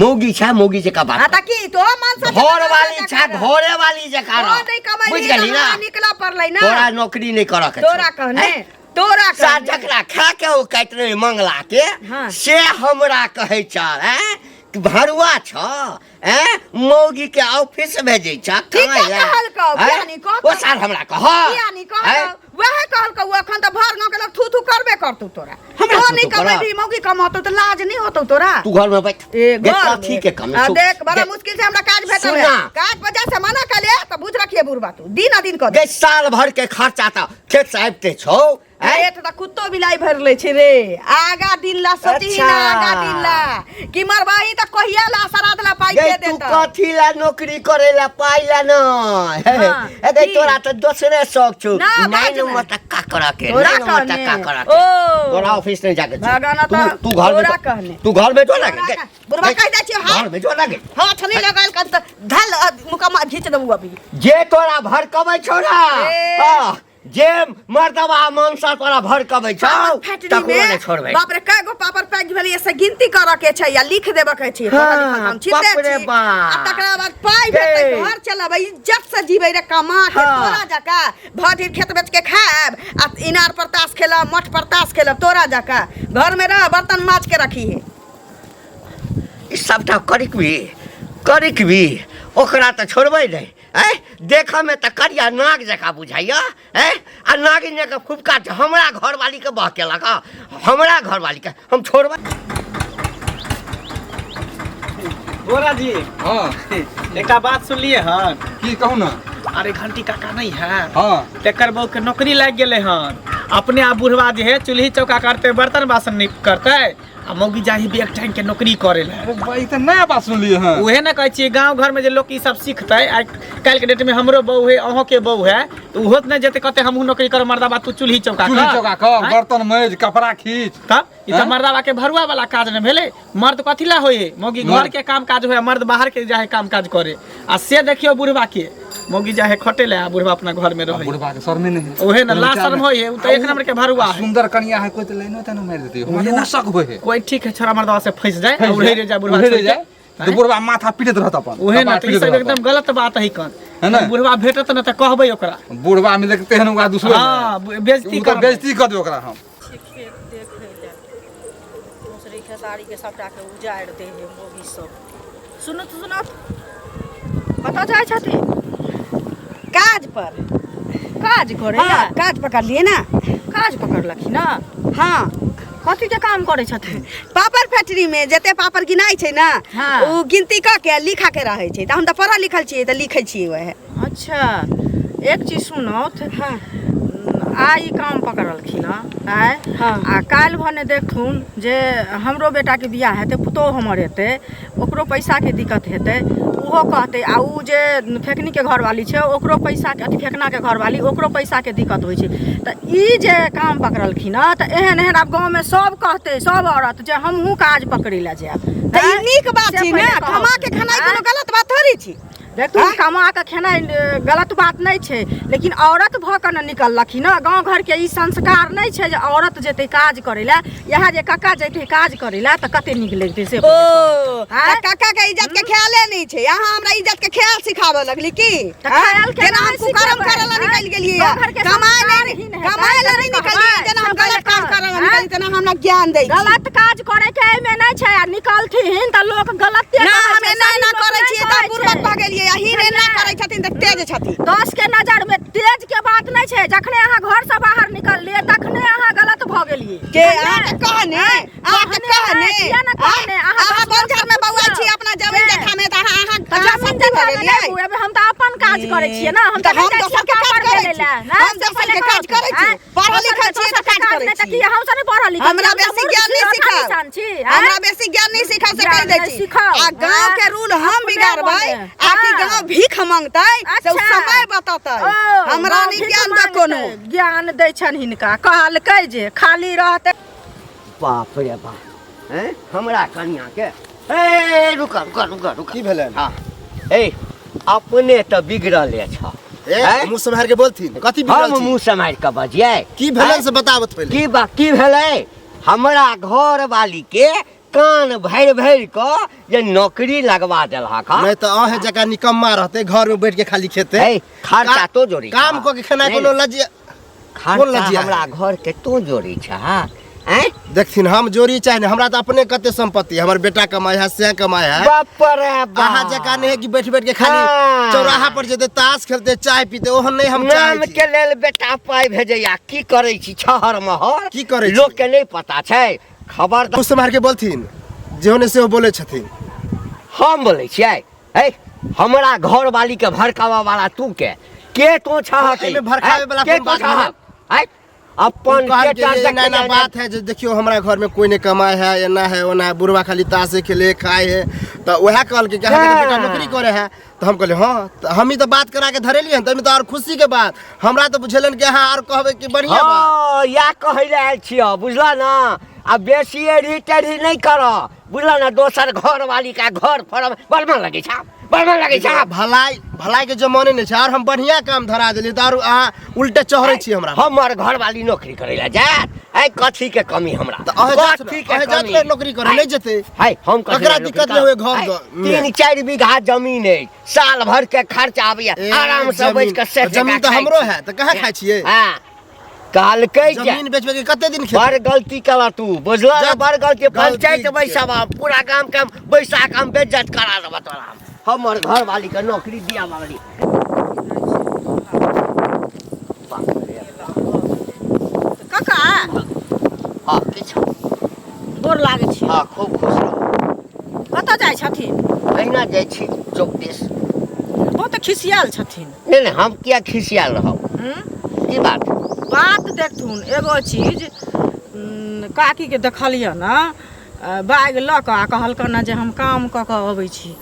Speaker 2: मौगी छै मौगी जकाँ बात
Speaker 1: हाँ तऽ की तो मन से
Speaker 2: घर वाली छै घरे वाली जकाँ
Speaker 1: तो
Speaker 2: रह।
Speaker 1: नहीं कमाई
Speaker 2: बुझि गेली ना
Speaker 1: निकला पड़लै ना
Speaker 2: तोरा नौकरी नहीं करऽ के छौ।
Speaker 1: तोरा कहने
Speaker 2: हैं?
Speaker 1: तोरा
Speaker 2: सा
Speaker 1: कहने
Speaker 2: जकरा खा के ओ काटि रहे मंगला के
Speaker 1: हाँ।
Speaker 2: से हमरा कहै छ हैं कि भरुआ छ हैं मौगी के ऑफिस भेजै छ
Speaker 1: ठीके
Speaker 2: कमाइ ला।
Speaker 1: कहलकौ,
Speaker 2: हैं?
Speaker 1: किया नहीं कहतौ?
Speaker 2: ओ सार हमरा कह
Speaker 1: किया नहीं
Speaker 2: हैं?
Speaker 1: कहलकौ वएह कहलकौ अखन तऽ भर गाँव के लोग थू थू करबे करतौ तोरा
Speaker 2: हमरा
Speaker 1: तो
Speaker 2: थू
Speaker 1: नहीं
Speaker 2: थू करत?
Speaker 1: कमेबी मौगी कमातौ तऽ लाज नहीं होतौ तोरा
Speaker 2: तू घर में बैठ
Speaker 1: ए
Speaker 2: देख
Speaker 1: घर
Speaker 2: कथी
Speaker 1: में।
Speaker 2: के कमी
Speaker 1: आ
Speaker 2: छौ?
Speaker 1: देख बड़ा
Speaker 2: देख,
Speaker 1: मुश्किल से हमरा काज भेटल है
Speaker 2: सुना।
Speaker 1: काज पर से मना कर ले तऽ बुझ रखिए बुढ़बा तू दिन आ दिन कऽ दे
Speaker 2: गै साल भर के खर्चा तऽ खेत से आबिते छौ हैं?
Speaker 1: पेट तऽ कुत्तो बिलाई भरि लै छै रे आगा दिन ला सोचही ना
Speaker 2: अच्छा।
Speaker 1: आगा दिन ला कि मरबाही तऽ कहिया ला श्राद्ध ला पाई
Speaker 2: गै
Speaker 1: के
Speaker 2: तू
Speaker 1: देता
Speaker 2: कथी ला नौकरी करे ला पाई ला न
Speaker 1: हाँ,
Speaker 2: ए गै
Speaker 1: की?
Speaker 2: तोरा तऽ दोसरे शौक छौ
Speaker 1: ना,
Speaker 2: नहीं
Speaker 1: बाज
Speaker 2: न
Speaker 1: ना।
Speaker 2: मटक्का करा के
Speaker 1: तोरा
Speaker 2: नहीं न मटक्का
Speaker 1: कहने।
Speaker 2: करा के
Speaker 1: ओ।
Speaker 2: तोरा ऑफिस नहीं जाके छौ।
Speaker 1: भगवान
Speaker 2: तू
Speaker 1: तऽ
Speaker 2: तू घर में
Speaker 1: तोरा
Speaker 2: जो-
Speaker 1: कहने।
Speaker 2: तू घर में जो ना
Speaker 1: तोरा
Speaker 2: गै,
Speaker 1: कह- बुढ़बा
Speaker 2: गै,
Speaker 1: कहि दै छियौ, हाथ।
Speaker 2: घर में जो ना गै
Speaker 1: हाथ नहीं लगायल कर तऽ धल मुकम्मा घीच देबू अभी
Speaker 2: जे तोरा भड़कबै छौ ना
Speaker 1: ए।
Speaker 2: हाँ, जे मर्दबा मनसा तोरा भड़कबै छौ
Speaker 1: पापड़ फैक्ट्री
Speaker 2: तकरो
Speaker 1: में
Speaker 2: नहि छोड़बै
Speaker 1: बाप रे कय गो पापड़ पैक भेलै से गिनती करऽ के छै या लिख देबऽ के छै
Speaker 2: हाँ,
Speaker 1: पढ़ल लिखल हम छिते
Speaker 2: बाप रे
Speaker 1: छी।
Speaker 2: बाप।
Speaker 1: आ तकरा बाद पाइ भेटतै
Speaker 2: हे।
Speaker 1: घर चलेबै इज्जत से जीबै रे कमा के
Speaker 2: हाँ।
Speaker 1: तोरा जकाँ भरि दिन खेत बेच के खायब आ इनार पर ताश खेलब मठ पर ताश खेलब तोरा जकाँ घर में रह बर्तन माज के रखी है
Speaker 2: ई सबटा करिकबी करिकबी ओकरा तऽ छोड़बै नहि आँय देखऽमे तऽ करिया नाग जकाँ बुझाइया आँय आ नागिन जकाँ फुफका छै हमरा घरवालीके बहकेलक हँ हमरा घरवालीके हम छोड़बै
Speaker 6: गोरा जी
Speaker 3: हाँ
Speaker 6: एकटा बात सुनलिए हन
Speaker 3: की कहू ना
Speaker 6: अरे घंटी काका नहीं है
Speaker 3: हाँ
Speaker 6: तेकर बहू के नौकरी लागि गेलै हन अपने आप बुढ़वा जे है चूल्ही चौका करते बर्तन बासन नहीं करते आ मौगी जाही बैग टांग के नौकरी करे ला
Speaker 3: अरे भाई तऽ नया बात सुनलिए हँ
Speaker 6: उहे ने कहै छियै गाँव घर में जे लोग ई सब सीखतै आइ काल्हि के डेट में हमरो बहू है अहों के बहू है तऽ ओहो तऽ नहि जेतै कहतै हमहूँ नौकरी करब मर्दाबा तू चूल्ही चौका
Speaker 3: चूल्ही
Speaker 6: कर।
Speaker 3: चौका कर
Speaker 6: आँय?
Speaker 3: बर्तन मैज कपड़ा खींच
Speaker 6: तब ई तऽ
Speaker 3: आँय?
Speaker 6: मर्दाबा के भरुआ वाला काज ने भेलै मर्द कथी ला होइ है मौगी घर के काम काज होइ मर्द बाहर के जाहे काम काज करे आ से देखियौ बुढ़वा के मौगी जाहे खटे ले आ बुढ़वा अपना घर में रहे
Speaker 3: बुढ़वा के शर्मे नहीं है
Speaker 6: ओहे ना ला शर्म होय है उ तो एक नंबर के भरुआ है
Speaker 3: सुंदर कनिया है कोई तो लाइनो ताइनो मारि देते हमरा ना शक होय है
Speaker 6: कोई ठीक है छोरा मर्दवा से फंस जाए उड़े रे जाए बुढ़वा
Speaker 3: उड़े
Speaker 6: छोड़ के।
Speaker 3: जाए तो बुढ़वा माथा पीटत रहत अपन
Speaker 6: ओहे ना
Speaker 3: कपार
Speaker 6: तो ई
Speaker 3: पीटत
Speaker 6: सब
Speaker 3: रहत
Speaker 6: एकदम गलत बात है कन
Speaker 3: है ना?
Speaker 6: बुढ़वा भेटत ना त कहबै ओकरा
Speaker 3: अपन। बुढ़वा मिले के तेहन ओकरा दुश्मन
Speaker 6: हां बेइज्जती
Speaker 3: उ तो
Speaker 6: कर
Speaker 3: बेइज्जती कर दे ओकरा हम
Speaker 4: खेत देखै लए मसुरी खेसारीके सभटाके उजाड़ि दै हइ मौगी सब सुनत सुनत कतऽ जाइ छथिन
Speaker 1: काज पर
Speaker 4: काज करै
Speaker 1: हाँ
Speaker 4: लए
Speaker 1: काज पकड़लिए ना
Speaker 4: काज पकड़लखिन ना
Speaker 1: हाँ
Speaker 4: कथी के काम करै छथिन
Speaker 1: पापड़ फैक्ट्री में जते पापड़ गिनाइ छै ना
Speaker 4: हाँ।
Speaker 1: ओ गिनती कऽ के लिखा के रहै छै तऽ हम तऽ पढ़ल लिखल छियै तऽ लिखै छियै वएह
Speaker 4: अच्छा एक चीज सुनौथ
Speaker 1: हाँ
Speaker 4: आइ ई काम पकड़लखिन हँ आँय
Speaker 1: हाँ।
Speaker 4: आ काल्हि भने देखथुन जे हमरो बेटाके बियाह हेतै पुतोहु हमर हेतै ओकरो पैसाके दिक्कत हेतै ओहो कहतै आ ओ जे फेकनीके घरवाली छै ओकरो पैसाके अथी फेकनाके घरवाली ओकरो पैसाके दिक्कत होइ छै तऽ ई जे काम पकड़लखिन हँ तऽ एहन एहन आब गाँवमे सब कहतै सब औरत जे हमहूँ काज पकड़ै लए जायब
Speaker 1: तऽ ई नीक बात
Speaker 4: से
Speaker 1: छै ने
Speaker 4: पहिले कहब।
Speaker 1: कमा के खेनाइ कोनो
Speaker 4: आँय?
Speaker 1: गलत बात थोड़ी छी
Speaker 4: देखू कमा कऽ खेनाइ गलत बात नहि छै लेकिन औरत भऽ कऽ ने निकललखिन हँ गाँव घरके ई संस्कार नहि छै जे औरत जेतै काज करै लए इएह जे कक्का जेतै काज करै लए तऽ कते नीक लगितै से
Speaker 1: ओ
Speaker 4: आँय?
Speaker 1: तऽ काका के इज्जत के ख्याले नहि छै अहाँ हमरा इज्जत के ख्याल सिखाबऽ लगली की
Speaker 4: तऽ ख्याल केना
Speaker 1: जेना हम
Speaker 4: नहि
Speaker 1: कुकर्म
Speaker 4: सिखेबै,
Speaker 1: करऽ लए
Speaker 4: आँय?
Speaker 1: निकलि गेलियै
Speaker 4: गाँव घरके
Speaker 1: कमाय
Speaker 4: संस्कार
Speaker 1: नहि
Speaker 4: ही नहि हेतै,
Speaker 1: कमाय लए
Speaker 4: तऽ
Speaker 1: नहि
Speaker 4: नहि
Speaker 1: निकललियै
Speaker 4: कहबै।
Speaker 1: जेना हम
Speaker 4: से
Speaker 1: गलत काम
Speaker 4: पहिले
Speaker 1: करऽ लए
Speaker 4: आँय?
Speaker 1: निकलली तेना हमरा ज्ञान दै छी
Speaker 4: गलत काज करे के एहिमे नहि छै आ निकलथिन तऽ लोक गलते
Speaker 1: ना
Speaker 4: कहै
Speaker 1: हम
Speaker 4: छै,
Speaker 1: एना
Speaker 4: सही
Speaker 1: एना
Speaker 4: लोक
Speaker 1: करै
Speaker 4: नहि
Speaker 1: छियै तऽ
Speaker 4: कहै
Speaker 1: बुड़बक
Speaker 4: छै।
Speaker 1: भऽ गेलियै आ हीन एना करै छथिन तऽ तेज छथिन
Speaker 4: दस के नजर में तेज के बात नहीं छै जखने अहाँ घर से बाहर निकललिए तखने अहाँ गलत भऽ गेलिए
Speaker 1: के अहाँके कहने अहाँके कहने
Speaker 4: किया ने कहने
Speaker 1: अहाँ
Speaker 4: अहाँ
Speaker 1: बंजर में बौआ छी अपना जमीन
Speaker 4: के?
Speaker 1: जथा में तऽ अहाँ अहाँ
Speaker 4: तऽ
Speaker 1: अहाँ
Speaker 4: जमीन
Speaker 1: सत्ती भऽ
Speaker 4: जथा में
Speaker 1: गेलियै
Speaker 4: नहि बुएबै, हम तऽ अपन काज काज करै छियै ना, हम
Speaker 1: तऽ
Speaker 4: तऽ
Speaker 1: हम
Speaker 4: नहि जाइ
Speaker 1: दोसर
Speaker 4: छियै
Speaker 1: के काज
Speaker 4: पापड़
Speaker 1: करै
Speaker 4: बेलै
Speaker 1: छी।
Speaker 4: लए, ना?
Speaker 1: हम दोसर के काज करै छी।
Speaker 4: आँय?
Speaker 1: पढ़ल
Speaker 4: दोसर
Speaker 1: लिखल
Speaker 4: के-
Speaker 1: छियै तऽ
Speaker 4: दोसर के
Speaker 1: काज
Speaker 4: काज
Speaker 1: करै
Speaker 4: नहि तऽ
Speaker 1: छी।
Speaker 4: की हम सब नहि पढ़ल लिखल
Speaker 1: हमरा
Speaker 4: छी, हम
Speaker 1: बेसी
Speaker 4: सब
Speaker 1: ज्ञान
Speaker 4: मूर्ख
Speaker 1: नहि
Speaker 4: छी,
Speaker 1: सिखाउ।
Speaker 4: अठारह छी, आँय?
Speaker 1: हमरा बेसी ज्ञान नहि सिखाउ से
Speaker 4: ज्ञान
Speaker 1: कहि दै
Speaker 4: नहि
Speaker 1: छी।
Speaker 4: सिखाउ,
Speaker 1: आ गाँव के
Speaker 4: आँय?
Speaker 1: रूल हम
Speaker 4: अपने
Speaker 1: बिगाड़बै
Speaker 4: मोने।
Speaker 1: आ कि
Speaker 4: हाँ।
Speaker 1: गाँव भीख मांगतै से ओ
Speaker 4: अच्छा।
Speaker 1: समय बतेतै।
Speaker 4: ओ,
Speaker 1: हमरा
Speaker 4: गाँव
Speaker 1: नहि
Speaker 4: भीख
Speaker 1: ज्ञान दे
Speaker 4: मांगतै।
Speaker 1: कोनो।
Speaker 4: ज्ञान दै छनि हिनका, कहलकै जे खाली रहतै।
Speaker 2: बाप रे बाप, हैं हमरा कनिया के ए रुक रुक रुक रुक,
Speaker 5: की भेलनि?
Speaker 2: हाँ ए अपने तऽ बिगड़ले छ।
Speaker 5: ए
Speaker 2: हैं?
Speaker 5: मुँह सम्हारि के बोलथिन, कथी बिगड़ल
Speaker 2: हम
Speaker 5: छी?
Speaker 2: मुँह सम्हारि कऽ बजियै?
Speaker 5: की भेलनि
Speaker 2: हैं?
Speaker 5: से बताबत पहिले।
Speaker 2: की बा की भेलै? हमरा घर वाली के कान भरि भरि कऽ जे नौकरी लगवा देलहक हँ।
Speaker 5: नहि तऽ अहें जकाँ निकम्मा रहतै, घर में बैठ के खाली खेतै।
Speaker 2: हे, खर्चा तो जोड़ी
Speaker 5: काम
Speaker 2: छह।
Speaker 5: कऽ के खेनाइ
Speaker 2: नहि,
Speaker 5: कोनो लज्जा
Speaker 2: खर्चा
Speaker 5: कोन लज्जा
Speaker 2: हमरा घर के तो जोड़ी छह हैं?
Speaker 5: देखथिन, हम जोड़ी चाहे नहि, हमरा तऽ अपने कते संपत्ति है, हमर बेटा कमाइ है से कमाइ है।
Speaker 2: बाप रे बाप।
Speaker 5: अहाँ जकाँ नहि है कि बैठ बैठ के खाली
Speaker 2: हाँ।
Speaker 5: चौराहा पर जेतै ताश खेलतै चाय पीते, ओहन नहि हम चाहै
Speaker 2: नाम
Speaker 5: छी।
Speaker 2: के लेल बेटा पाइ भेजैया, की करै छी छहर महर?
Speaker 5: की करै छी?
Speaker 2: लोक के नहि पता छै। खबरदार।
Speaker 5: मुँह सम्हारि के बोलथिन, जेहो ने सेहो बोलै छथिन।
Speaker 2: हम बोलै छियै? हे, हमरा घर वाली के भड़कावा वाला तू के तू छहक?
Speaker 5: एहिमे भड़कावे वाला
Speaker 2: के
Speaker 5: कोन
Speaker 2: तू
Speaker 5: बात
Speaker 2: छहक?
Speaker 5: भेलै?
Speaker 2: हैं? अपन
Speaker 5: कहल
Speaker 2: के
Speaker 5: जे एना एना बात है जे देखियो हमरा घर में कोई नहीं कमाए है, एना है ओना है, बुढ़वा खाली ताशे खेले खाए है। तऽ वएह कहलकै कि अहाँके तऽ बेटा नौकरी करे है, तऽ हम कहलियै हँ, तऽ हमही तऽ बात करा के धरेलियै हन, तऽ आओर खुशी के बात। हमरा तऽ बुझेलनि कि अहाँ आओर कहबै कि बढ़िआँ बात।
Speaker 2: हँ, इएह कहै लए आयल छियौ, बुझलऽ ने? आ बेसी एढ़ी टेढ़ी नहि कर, बुझलऽ ने? दोसर घर वाली के घर फरम बड़ मन लगै छै, बड़ मन लगै छै।
Speaker 5: भलाई भलाई के जमाने नहि छै, आओर हम बढ़िआँ काम धरा देलियै तऽ आओर अहाँ उल्टे चढ़ै छी हमरा।
Speaker 2: हमर घरवाली नौकरी करै लए जायत? ऐ कथी के कमी हमरा?
Speaker 5: तऽ अहें जात
Speaker 2: कथी के
Speaker 5: अहें जात
Speaker 2: कमी?
Speaker 5: ने नौकरी करे नहि जेतै?
Speaker 2: है, हम कथी
Speaker 5: ककरा
Speaker 2: लए नौकरी
Speaker 5: दिक्कत नहि होय
Speaker 2: करब?
Speaker 5: घर
Speaker 2: है,
Speaker 5: मे?
Speaker 2: 3-4 बीघा जमीन अछि, साल भर के खर्चा आबैया,
Speaker 5: ए,
Speaker 2: आराम से बैठ के सेठ
Speaker 5: जमीन
Speaker 2: जकाँ
Speaker 5: तऽ
Speaker 2: खाइ
Speaker 5: हमरो
Speaker 2: छी।
Speaker 5: है, तऽ कहाँ खाइ छियै?
Speaker 2: हाँ, कहलकै जे
Speaker 5: जमीन बेचबै के कते दिन खेतै?
Speaker 2: बड़ गलती केला तू, बुझल ने?
Speaker 5: जा,
Speaker 2: बड़ गलती।
Speaker 5: गलती
Speaker 2: पंचायत
Speaker 5: के।
Speaker 2: बैसाबा, पूरा गाम के हम बैसा के हम बेइज्जत करा देबऽ तोरा। हमर घर वाली के नौकरी दिया वाली।
Speaker 4: काका।
Speaker 2: हाँ, किछु
Speaker 4: गोर लागै छी।
Speaker 2: हाँ, खूब खुश रहू।
Speaker 4: कतऽ जाइ छथिन?
Speaker 2: अहिना जाइ छी चौक दिस।
Speaker 4: बहुत खिसियाल छथिन।
Speaker 2: नहि नहि, हम किया खिसियाल रहब?
Speaker 4: हूँ?
Speaker 2: की बात?
Speaker 4: बात देखथुन एगो चीज, काकीके देखलियै ने बैग लऽ कऽ आ कहलकनि ने जे हम काम कऽ कऽ अबै छी,